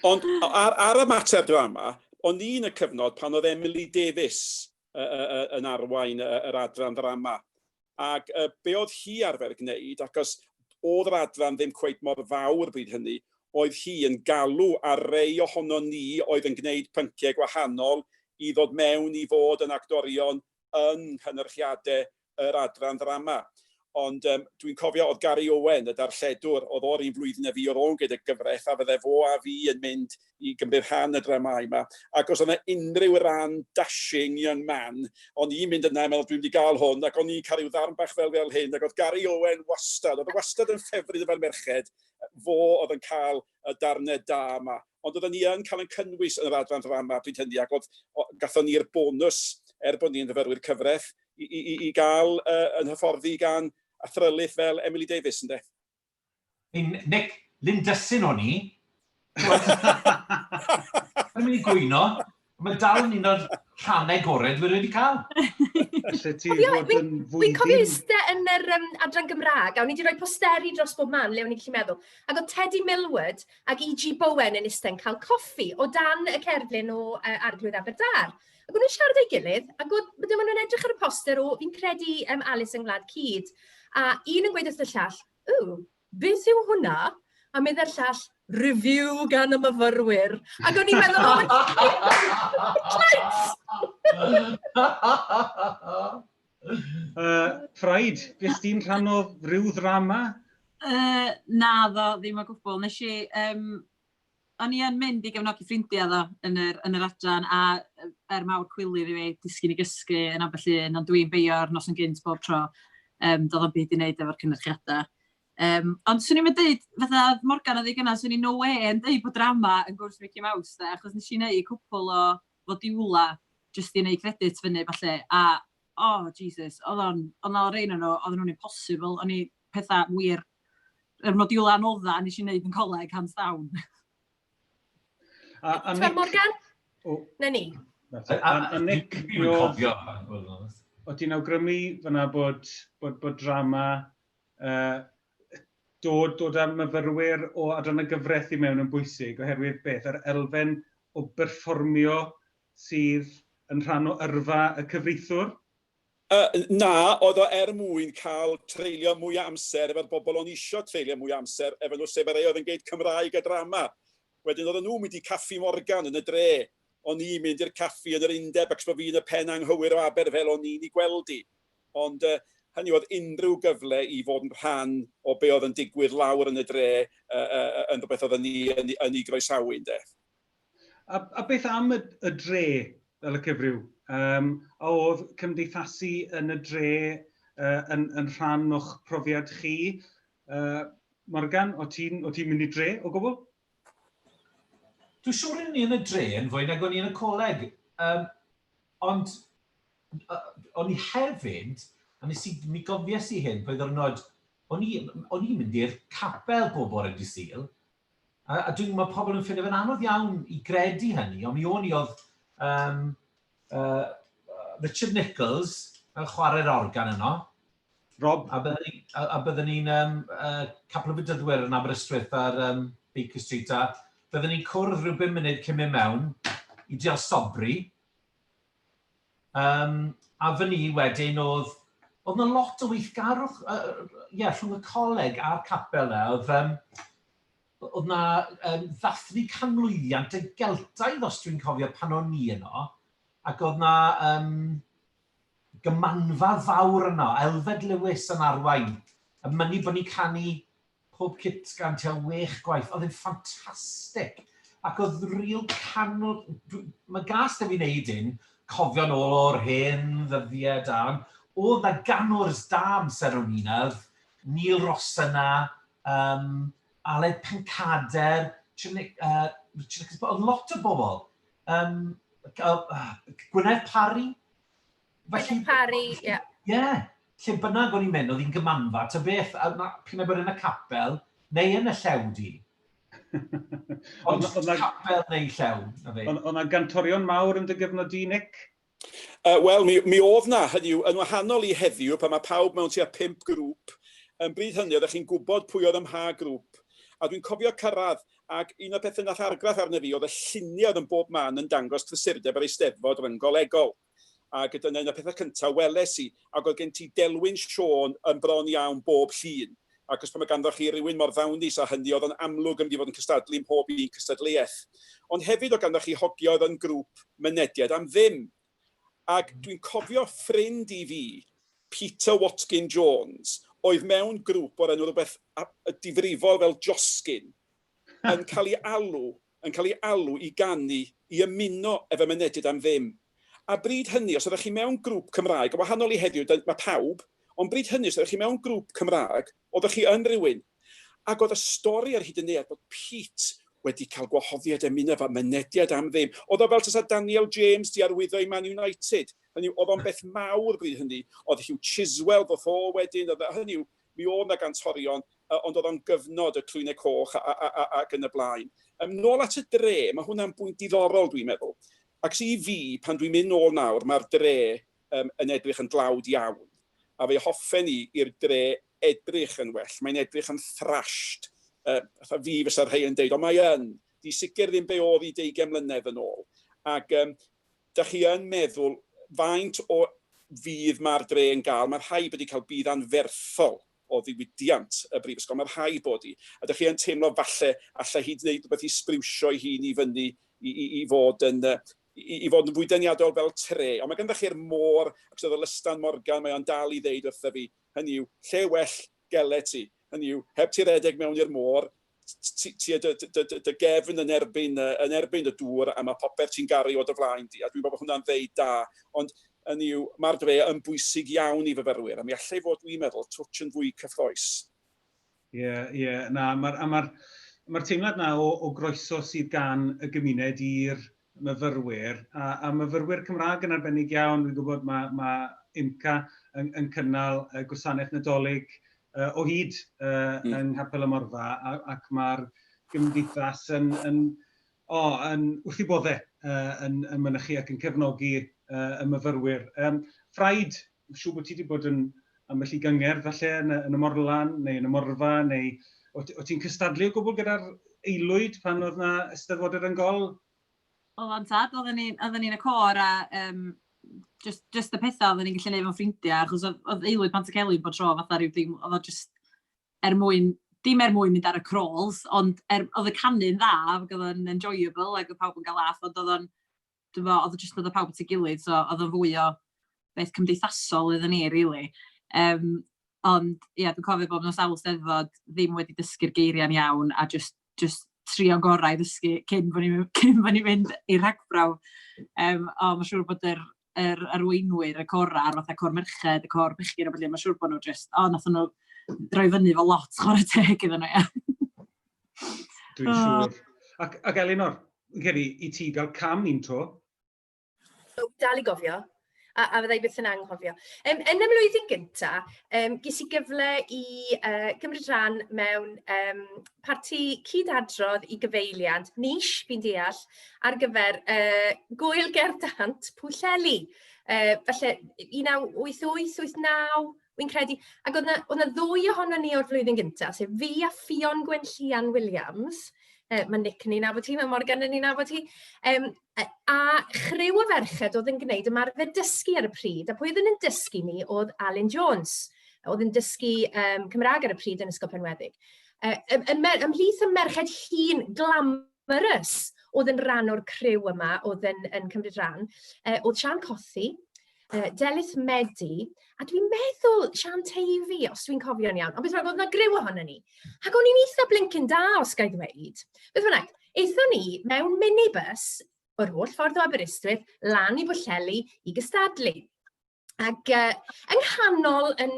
Ond ar, ar y mater drama, o'n i'n y cyfnod pan oedd Emily Davies uh, uh, yn arwain yr adran ddrama. Ac uh, be oedd hi arfer gwneud, achos oedd yr adran ddim cweit mor fawr bryd hynny, oedd hi yn galw ar rei ohono ni oedd yn gwneud pynciau gwahanol i ddod mewn i fod yn actorion yng nghynyrchiadau yr adran ddrama. Ond um, dwi'n cofio oedd Gary Owen, y darlledwr, oedd o'r un flwyddyn a fi, oedd o'n gyda gyfraith, a fydde fo a fi yn mynd i gymryd rhan y dramâu yma. Ac os oedd yna unrhyw ran dashing young man, o'n i'n mynd yna, meddwl dwi'n mynd i gael hwn, ac o'n i'n cael rhyw ddarn bach fel fel hyn, ac oedd Gary Owen wastad, oedd wastad yn ffefryn efo'r merched, fo oedd yn cael y darnau da yma. Ond oedden ni yn cael yn cynnwys yn yr adran ddrama pryd hynny, ac oedd, gatho ni'r bonus, er bod ni'n fyfyrwyr cyfraith, i, i, i gael yn hyfforddi gan athrylith fel Emily Davies, ynde? Nick, Lindysyn o'n i. Mae'n mynd i gwyno. Mae dal yn un o'r rhannau gorau dwi wedi cael. Lle ti fod yn fwy... Fi'n cofio eistedd yn yr adran Gymraeg, a o'n i wedi rhoi posteri dros bob man le o'n i'n gallu meddwl. Ac oedd Teddy Millward ac E.G. Bowen yn eistedd yn cael coffi o dan y cerflun o Arglwydd Aberdâr. Ac o'n nhw'n siarad â'i gilydd, ac oedd, dyma nhw'n edrych ar y poster o, fi'n credu, Alice yng Ngwlad Cyd. A un yn gweud wrth y llall, ww, beth yw hwnna? A meddai'r llall, review gan y myfyrwyr. Ac o'n i'n meddwl, oh, Ffraid, beth ti'n rhan o ryw ddrama? Na ddo, ddim o gwbl. Nes i, o'n i yn mynd i gefnogi ffrindiau ddo yn yr, yn yr adran a er mawr cwilydd i fi disgyn i gysgu yn ambell un, ond dwi'n beio'r noson gynt bob tro. Doedd o'm byd i wneud efo'r cynyrchiadau. Ond swn i'm yn deud, fatha Morgan oedd ei gynna, swn i no way yn deud bod drama yn gwrs Mickey Mouse, de, achos nes i wneud cwpl o fodiwla jyst i wneud credit fyny, falle, a oh Jesus, oedd o'n, oedd 'na rein o'n nhw, oedden nhw'n impossible, o'n i pethau wir, yr modiwla anodda nes i wneud yn coleg, hands down. A Nick... Nick... Morgan? O. Na ni. A Nick, mi oedd... O ti'n awgrymu fyna bod, bod, bod drama dod, dod â myfyrwyr o adran y gyfraith i mewn yn bwysig, oherwydd beth, yr elfen o berfformio sydd yn rhan o yrfa y cyfreithiwr? Na, oedd o er mwyn cael treulio mwy o amser efo'r bobl o'n isio treulio mwy o amser efo nhw, sef y rhai oedd yn geid Cymraeg a drama. Wedyn oedden nhw'n mynd i Caffi Morgan yn y dre, o'n i'n mynd i'r caffi yn yr undeb ac bod fi yn y pen anghywir o Aber fel o'n i'n ei gweld i. Ond hynny oedd unrhyw gyfle i fod yn rhan o be oedd yn digwydd lawr yn y dre yn rhywbeth oedden ni yn, yn ei groesawu, ynde. A beth am y dre fel y cyfryw? A oedd cymdeithasu yn y dre yn rhan o'ch profiad chi? Morgan, o ti'n ti mynd i dre o gwbl? Dwi'n siŵr o'n i yn y dre yn fwy nag o'n i yn y coleg. Ond o'n i hefyd, a nes i, mi gofies i hyn, pa ddwrnod, o'n i'n mynd i'r capel bob bore dydd Sul, a dwi'n, mae pobl yn ffeindio fe'n anodd iawn i gredu hynny, ond mi o'n i oedd Richard Nichols yn chwarae'r organ yno. Rob. A byddwn ni'n a byddwn ni'n capel y Bedyddwyr yn Aberystwyth ar Baker Street, a byddwn ni'n cwrdd rhyw 5 munud cyn mynd mewn i drial sobri. A fy ni wedyn oedd, oedd 'na lot o weithgarwch yeah, rhwng y coleg a'r capel 'na. Oedd, oedd 'na ddathlu canmlwyddiant y Geltaidd, os dwi'n cofio, pan o'n i yno. Ac oedd 'na gymanfa fawr yno, Elfed Lewis yn arwain, yn mynnu bod ni'n canu pob cytgan tua wech gwaith. Oedd e'n ffantastig. Ac oedd real canol... Mae gas da fi wneud un, cofio nôl o'r hen ddyddiau da, ond oedd na ganwrs da amser o'n i'n oedd Neil Ross yna, Aled Pencader, Richard, oedd lot o bobl. Gwyneth Parry. Felly, Gwyneth Parry, ie. Yeah. Yeah. Lle bynnag o'n i'n mynd, oedd hi'n gymanfa, ta beth, a na, p'un ai bod yn y capel, neu yn y llew di. Ond capel neu llew, na fe. Oedd na gantorion mawr yn dy gyfnod di, Nick? Wel, mi oedd na, hynny yw, yn wahanol i heddiw, pan mae pawb mewn tua 5 grŵp, yn bryd hynny, oeddech chi'n gwybod pwy oedd ym mha grŵp. A dwi'n cofio cyrraedd, ac un o'r pethau nath argraff arno fi oedd y lluniau oedd yn bob man yn dangos prysurdeb yr Eisteddfod ryng-golegol. Ac dyna un o'r pethau cyntaf weles i, ac oedd gen ti Delwyn Siôn yn bron iawn bob llun. Ac os pan mae ganddo chi rywun mor ddawnus â hynny, oedd o'n amlwg yn mynd i fod yn cystadlu ym mhob un cystadleuaeth. Ond hefyd oedd ganddo chi hogia oedd yn grŵp mynediad am ddim. Ac dwi'n cofio ffrind i fi, Peter Watkin Jones, oedd mewn grŵp o'r enw rhywbeth difrifol fel Josgin, yn cael ei alw, yn cael ei alw i ganu, i ymuno efo Mynediad am Ddim. A bryd hynny, os oeddech chi mewn grŵp Cymraeg, yn wahanol i heddiw, mae pawb, ond bryd hynny, os oeddech chi mewn grŵp Cymraeg, oeddech chi yn rhywun. Ac oedd y stori ar hyd y neuadd bod Pete wedi cael gwahoddiad ymuno efo Mynediad am Ddim. Oedd o fel tasa Daniel James 'di arwyddo i Man United. Hynny yw, oedd o'n beth mawr bryd hynny. Oedd Huw Chiswell ddoth o wedyn, oedd, hynny yw, mi oedd 'na gantorion, ond oedd o'n gyfnod y Clwynau Coch a, a, a, ac yn y blaen. Nôl at y dre, mae hwnna'n bwynt diddorol dwi'n meddwl. Ac i fi, pan dwi'n mynd nôl nawr, mae'r dre um, yn edrych yn dlawd iawn. A fe hoffen i i'r dre edrych yn well. Mae'n edrych yn thrashed. Fatha fi fysa rhai yn deud, ond mae yn. Di sicr ddim be oedd i 20 mlynedd yn ôl. Ac da chi yn meddwl faint o fudd mae'r dre yn gael. Mae rhaid bod wedi cael budd anferthol o ddiwydiant y brifysgol. Mae rhaid bod i. A da chi yn teimlo falle allai hi wneud rhywbeth i sbriwsio ei hun i fyny i, i, i fod yn i, i fod yn fwy deniadol fel tre. Ond mae ganddo chi'r môr, ac oedd y Lystan Morgan, mae o'n dal i ddeud wrtho fi, hynny yw, lle well gelet ti? Hynny yw, heb ti redeg mewn i'r môr, ti, ti dy, dy, dy, dy gefn yn erbyn, yn erbyn y dŵr a mae popeth ti'n garu o dy flaen di. A dwi'n meddwl bod hwnna'n ddeud da. Ond hynny yw, mae'r dre yn bwysig iawn i fyfyrwyr, a mi allai fod, dwi'n meddwl, twtsh yn fwy cyffroes. Ie, yeah, ie, yeah, na, mae'r ma ma teimlad na o, o groeso sydd gan y gymuned i'r myfyrwyr, a, a myfyrwyr Cymraeg yn arbennig iawn, dwi'n gwybod mae, mae IMCA yn, yn cynnal y gwasanaeth Nadolig o hyd yng Nghapel y Morfa, a, ac mae'r gymdeithas yn, yn, oh, yn wrth i boddau yn, yn mynychu ac yn cefnogi y myfyrwyr. Ffraid, siŵr bod ti wedi bod yn ambell i gyngerdd falle yn y, yn y Morlan neu yn y Morfa, neu o, o ti'n cystadlu o gwbl gyda'r aelwyd pan oedd na Eisteddfodau yn gol? Oedd o'n tad, oedden ni'n ni y côr a um, just, just y pethau oedden ni'n gallu neud efo'n ffrindiau, achos oedd, oedd aelwyd Pantycelyn bod tro fatha rhyw dim, oedd o just er mwyn, dim er mwyn mynd ar y crawls, ond er, oedd y canu'n dda, ac oedd o'n enjoyable, ac oedd pawb yn cael laugh, ond oedd o'n, dwi'n meddwl, oedd o just oedd o pawb at ei gilydd, so oedd o'n fwy o beth cymdeithasol iddyn ni, really. Um, ond, ie, yeah, dwi'n cofio bod mewn sawl steddfod ddim wedi dysgu'r geiriau'n iawn, a just, just trio'n gorau i ddysgu cyn bod ni'n cyn bod ni'n mynd i'r rhagbrawf. Um, o, mae'n siŵr bod yr, yr arweinwyr, y cora, ar fatha cor merched, y cor bechgyn a ballu, mae'n siŵr bod nhw just, o, nath nhw roi fyny fo lot chwarae teg iddyn nhw, ia. Dwi'n siŵr. Ac, ac Elinor, fi'n credu i ti gael cam un tro. O, dal i gofio, a, a fyddai byth yn anghofio. Um, yn y mlwyddyn gynta, um, ges i gyfle i uh, gymryd rhan mewn um, parti cyd-adrodd i gyfeiliant, niche fi'n deall, ar gyfer uh, gwyl gerdant Pwllheli. Uh, falle 1988, 89, wy'n credu. Ac oedd na, oedd na ddwy ohono ni o'r flwyddyn gyntaf, sef fi a Ffion Gwenllian Williams. Mae Nick yn ei nabod hi, mae Morgan yn ei nabod hi. Um, a chryw o ferched oedd yn gwneud ymarfer dysgu ar y pryd, a pwy oedd yn dysgu ni oedd Alun Jones, oedd yn dysgu um, Cymraeg ar y pryd yn Ysgol Penweddig. Ymhlith y merched hŷn glamorous oedd yn rhan o'r criw yma, oedd yn, yn cymryd rhan, oedd Sian Cothi, Delyth Medi, a dwi'n meddwl Sian Teifi, os dwi'n cofio'n iawn. Ond beth bynnag, oedd 'na griw ohono ni. Ac o'n i'n eitha blincyn da, os ga i ddweud. Beth bynnag, aethon ni mewn minibus o'r holl ffordd o Aberystwyth lan i Bwllheli i gystadlu. Ac yng nghanol yn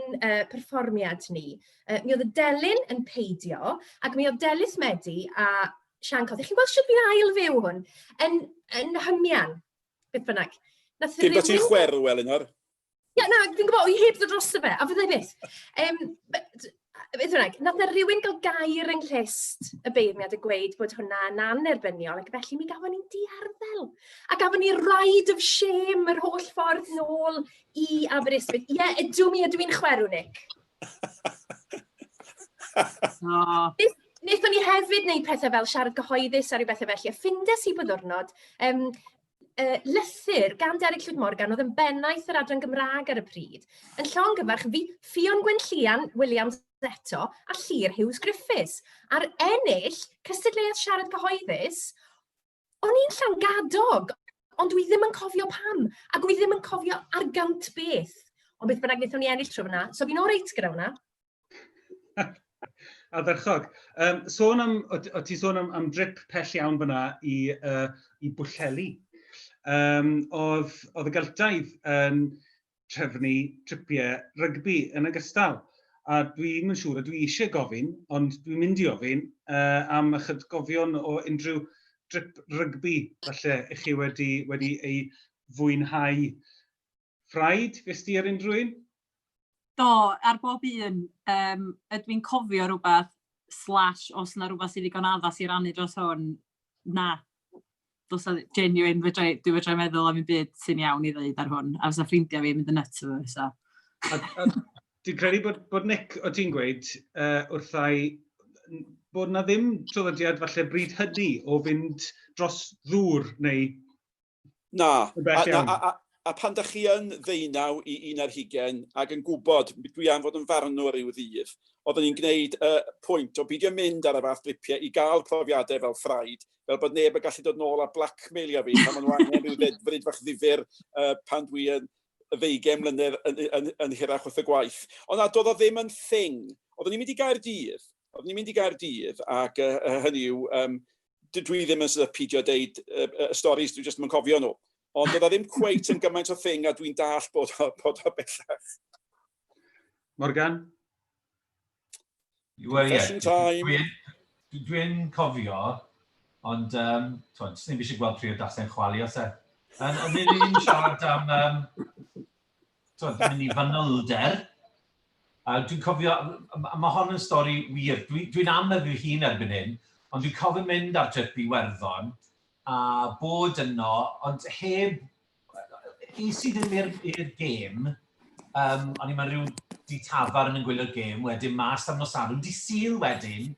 perfformiad ni, mi oedd y delyn yn peidio, ac mi oedd Delyth Medi a Sian Cothi, chi'n gweld sut fi'n ail fyw hwn, yn, yn hymian, beth bynnag. Nath Dim bod ti'n chwerw, Elinor. Ie, na, fi'n gwybod, i heb ddod drosto fe, a fyddai byth. Um, beth bynnag, nath na rhywun gael gair yng nghlust y beirniad y gweud bod hwnna yn annerbyniol, ac felly mi gafon ni'n diarddel. A gafon ni ride of shame yr holl ffordd nôl i Aberystwyth. Ie, yeah, ydw mi, ydw i'n chwerw, Nick. Oh. Wnaethon ni hefyd wneud pethau fel siarad gyhoeddus a rhyw bethau felly, a ffindes i bod ddwrnod um, lythyr gan Derek Llwyd Morgan, oedd yn bennaeth yr adran Gymraeg ar y pryd, yn llongyfarch fi, Ffion Gwenllian Williams eto, a Llyr Hughes Griffiths, ar ennill cystadleuaeth siarad cyhoeddus. O'n i'n Llangadog, ond dwi ddim yn cofio pam, a dwi ddim yn cofio ar gant beth. Ond beth bynnag, wnaethon ni ennill tro fyna, so fi'n oreit gyda hwnna. Ardderchog. Um, sôn am, o, o ti sôn am, am drip pell iawn fyna i, i Bwllheli. Um, oedd, oedd y Geltaidd yn trefnu tripiau rygbi yn ogystal. A dwi'm yn siŵr ydw i eisiau gofyn, ond dwi'n mynd i ofyn uh, am eich atgofion o unrhyw drip rygbi falle i chi wedi, wedi ei fwynhau. Ffraid, fes ti ar unrhyw un? Do, ar bob un. Ydw i'n cofio rhywbeth, slash os yna rhywbeth sydd ddigon addas i rannu dros hwn, na. Does na, genuine, fedra, dwi fedra meddwl am un byd sy'n iawn i ddeud ar hwn. A fysa ffrindiau fi yn mynd yn nuts efo fi, so. A dwi'n credu bod Nick, o ti'n gweud wrthai bod na ddim traddodiad falle bryd hynny o fynd dros ddŵr neu Na, a, na, a, a, a pan da chi yn ddeunaw i un ar hugen ac yn gwybod, dwi am fod yn farnwr ryw ddydd, oeddwn i'n gwneud y pwynt o beidio mynd ar y fath dripiau i gael profiadau fel ffraid, fel bod neb yn gallu dod nôl a blackmailio fi pan maen nhw angen rhyw ddedfryd fach ddifyr pan dwi yn ddeugain mlynedd yn hirach wrth y gwaith. Ond na, doedd o ddim yn thing. Oeddwn i'n mynd i Gaerdydd, oeddwn i'n mynd i Gaerdydd ac hynny yw, dwi ddim yn sort of pidio deud y stories, dwi jyst ddim yn cofio nhw. Ond doedd o ddim cweit yn gymaint o thing a dwi'n dall bod o bellach. Morgan? Wel, ie. Confession time. Dwi'n cofio, ond twod, sneb eisiau gweld priodasau'n chwalu os e. Ond ni'n siarad am twod, mynd i fanylder. A dwi'n cofio, mae hon yn stori wir, dwi'n dwi amau fy hun erbyn hyn, ond dwi'n cofio mynd ar trip i Werddon a bod yno, ond heb, es i ddim i'r gêm, o'n i mewn rhyw di tafarn yn gwylio'r gêm, wedyn mas am nos Sadwrn, di Sul wedyn,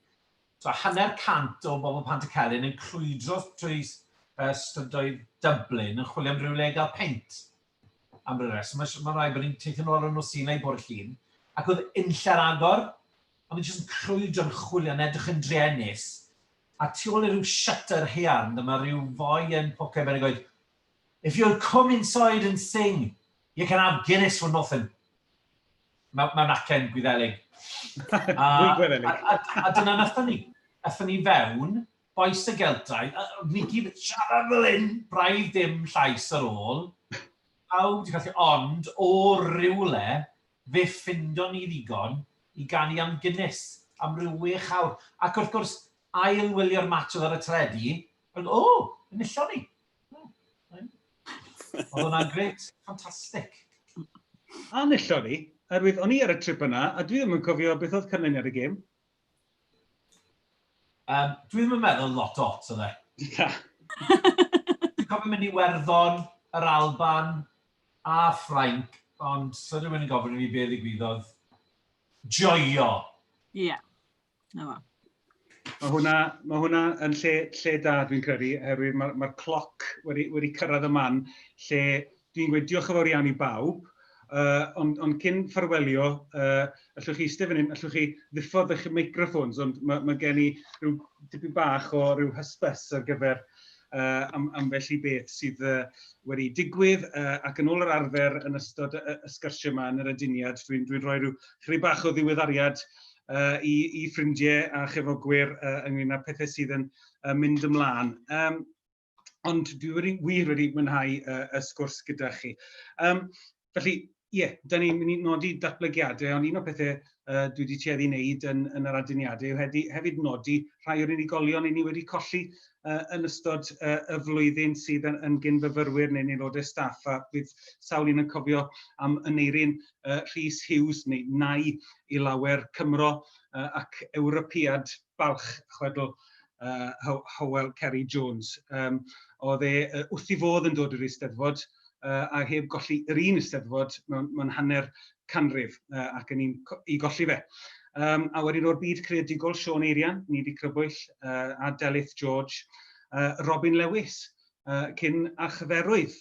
so 50 o bobl Pantycelyn yn crwydro trwy strydoedd Dublin yn chwilio am rywle i gael peint am ryw reswm. Mae ma rhaid bod ni'n teithio nôl ar nos Sul neu bore Llun, ac oedd unlle ar agor, a ni'n jyst yn crwydro'n chwilio, yn edrych yn druenus, a tu ôl i ryw shutter haearn, dyma rhyw foi yn pocio ben yn gweud, "If you'll come inside and sing, you can have Guinness for nothing." Mewn acen Gwyddelig. Fwy Gwyddelig. A dyna nathon ni. Athon ni fewn, bois y Geltaidd, a ni gyd yn siarad fel hyn, braidd dim llais ar ôl. Pawb wedi colli, ond o rywle, fe ffindon ni ddigon i ganu am Guinness am ryw 6 awr. Ac wrth gwrs, ail wylio'r match oedd ar y teledu, ond o, enillon ni. Oedd hwnna'n grêt, ffantastig. A enillon ni, oherwydd o'n i ar y trip yna, a dwi ddim yn cofio beth oedd canlyniad y gêm. Dwi ddim yn meddwl lot ot oedd e. Na. Dwi'n cofio mynd i Werddon, yr Alban a Ffrainc, ond so rhywun yn gofyn i fi be ddigwyddodd. Joio! Ie. Yeah. Na fo. Mae hwnna yn lle da, dwi'n credu, oherwydd mae'r cloc wedi cyrraedd y man lle dwi'n gweud diolch yn fawr iawn i bawb, ond cyn ffarwelio, allwch chi eistedd fan hyn, allwch chi ddiffodd eich microphones, ond mae gen i rhyw dipyn bach o ryw hysbys ar gyfer ambell i beth sydd wedi digwydd ac yn ôl yr arfer yn ystod y sgyrsiau yma yn yr aduniad, dwi'n dwi rhoi rhyw chydig bach o ddiweddariad i ffrindiau a chefnogwyr ynglyn â pethau sydd yn mynd ymlaen. Ond dwi wir wedi mwynhau y sgwrs gyda chi. Felly, ie, yeah, da ni'n mynd i nodi datblygiadau, ond un o'r pethau dwi wedi tueddu wneud yn yr aduniadau yw hefyd nodi rhai o'r unigolion i ni wedi colli yn ystod y flwyddyn sydd yn gyn-fyfyrwyr neu'n aelodau staff, a bydd sawl un yn cofio am Aneirin Rhys Hughes, neu Nai i lawer, Cymro ac Ewropead balch, chwedl Howell Kerry Jones. Oedd e wrth i fodd yn dod i'r Eisteddfod a heb golli yr un Eisteddfod mewn hanner canrif ac yn un i golli fe. A wedyn o'r byd creadigol, Siôn Eirian, ni wedi crybwyll, a Delyth George, Robin Lewis, cyn archdderwydd,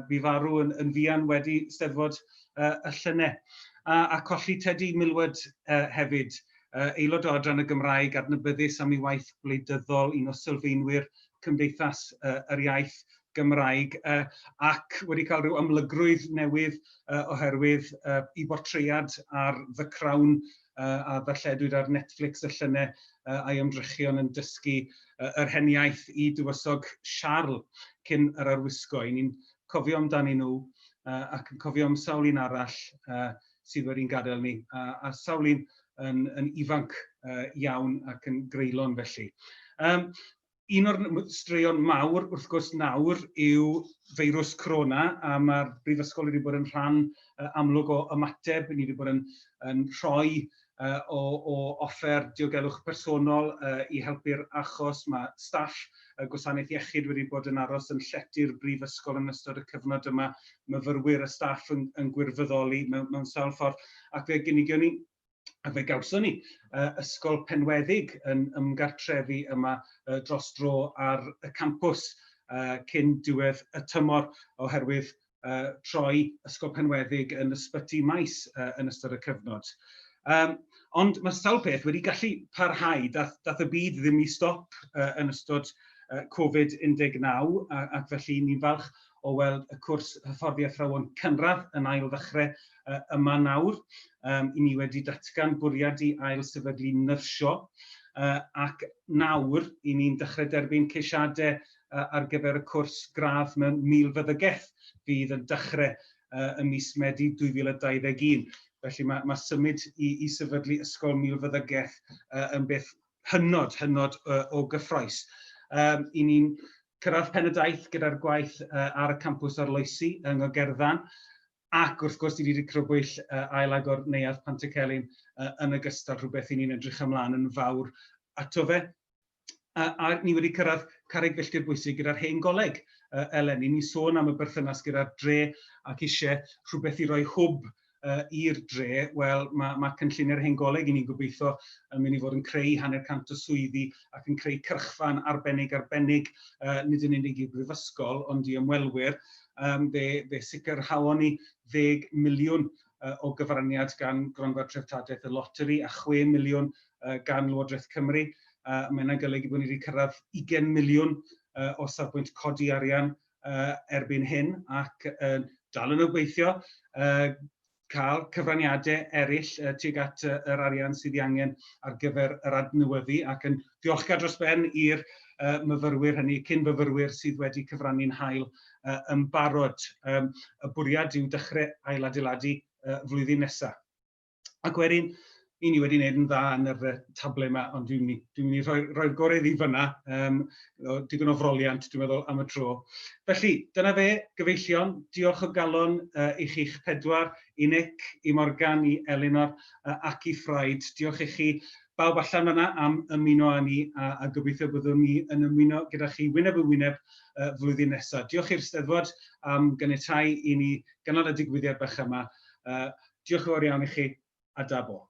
bu farw yn fuan wedi Steddfod y llynedd. A colli Teddy Millward hefyd, aelod o adran y Gymraeg adnabyddus am ei waith gwleidyddol, un o sylfaenwyr Cymdeithas yr Iaith Gymraeg, ac wedi cael rhyw amlygrwydd newydd oherwydd i bortread ar The Crown a ddarlledwyd ar Netflix y llynedd a'i ymdrechion yn dysgu yr heniaith i dywysog Siarl cyn yr arwisgo. I ni'n cofio amdanyn nhw ac yn cofio am sawl un arall sydd wedi'n gadael ni, a sawl un yn ifanc iawn ac yn greulon felly. Un o'r straeon mawr, wrth gwrs, nawr yw feirws corona, a mae'r Brifysgol wedi bod yn rhan amlwg o ymateb. Ni wedi bod yn, yn rhoi o, o offer diogelwch personol i helpu'r achos. Mae staff y gwasanaeth iechyd wedi bod yn aros yn llety'r Brifysgol yn ystod y cyfnod yma, myfyrwyr a staff yn, yn gwirfoddoli mewn, mewn sawl ffordd, ac fe gynigion ni A fe gawson ni ysgol Penweddig yn ymgartrefu yma dros dro ar y campws cyn diwedd y tymor oherwydd troi Ysgol Penweddig yn ysbyty maes yn ystod y cyfnod. Um, ond mae sawl peth wedi gallu parhau, dath, dath y byd ddim i stop yn ystod Covid-19 ac felly ni'n falch o weld y cwrs hyfforddi athrawon cynradd yn ail ddechrau yma nawr. Um, I ni wedi datgan bwriad i ail sefydlu nyrsio ac nawr i ni'n dechrau derbyn ceisiadau ar gyfer y cwrs gradd mewn milfeddygaeth fydd yn dechrau ym mis Medi 2021. Felly mae, mae symud i, i sefydlu ysgol milfeddygaeth yn beth hynod, hynod o gyffroes. Um, I ni'n cyrraedd pen y daith gyda'r gwaith ar y campws arloesi yng Ngogerddan, ac wrth gwrs, i ni wedi crybwyll ail-agor Neuadd Pantycelyn yn ogystal, rhywbeth i ni'n edrych ymlaen yn fawr ato fe. A, a ni wedi cyrraedd carreg filltir bwysig gyda'r hen goleg eleni. Ni'n sôn am y berthynas gyda'r dre ac eisiau rhywbeth i roi hwb i'r dre, wel, mae, mae cynlluniau'r Hen Goleg i ni'n gobeithio yn mynd i fod yn creu hanner cant o swyddi ac yn creu cyrchfan arbennig arbennig, nid yn unig i'r brifysgol, ond i ymwelwyr. Um, fe, fe sicrhaon ni 10 miliwn o gyfraniad gan Gronfa Treftadaeth y Loteri a 6 miliwn gan Lywodraeth Cymru. Mae yna'n golygu bod ni wedi cyrraedd 20 miliwn o safbwynt codi arian erbyn hyn ac uh, dal yn obeithio uh, cael cyfraniadau eraill uh, tuag at uh, yr arian sydd ei angen ar gyfer yr adnewyddu ac yn ddiolchgar dros ben i'r uh, myfyrwyr hynny, cyn fyfyrwyr sydd wedi cyfrannu'n hael uh, yn barod. Um, y bwriad yw dechrau ailadeiladu uh, flwyddyn nesaf. Ac wedyn, i ni wedi gwneud yn dda yn yr tablau yma, ond dwi'n mynd, dwi mynd i rhoi'r rhoi gorau iddi fyna. Um, digon o froliant, dwi'n meddwl, am y tro. Felly, dyna fe, gyfeillion. Diolch o galon i chi'ch pedwar, i Nick, i Morgan, i Elinor ac i Ffraid. Diolch i chi bawb allan fyna am ymuno â ni a, a gobeithio byddwn ni yn ymuno gyda chi wyneb yn wyneb flwyddyn nesaf. Diolch i'r Steddfod am gyniatau i ni gynnal y digwyddiad bach yma. Diolch yn fawr iawn i chi, a da bo.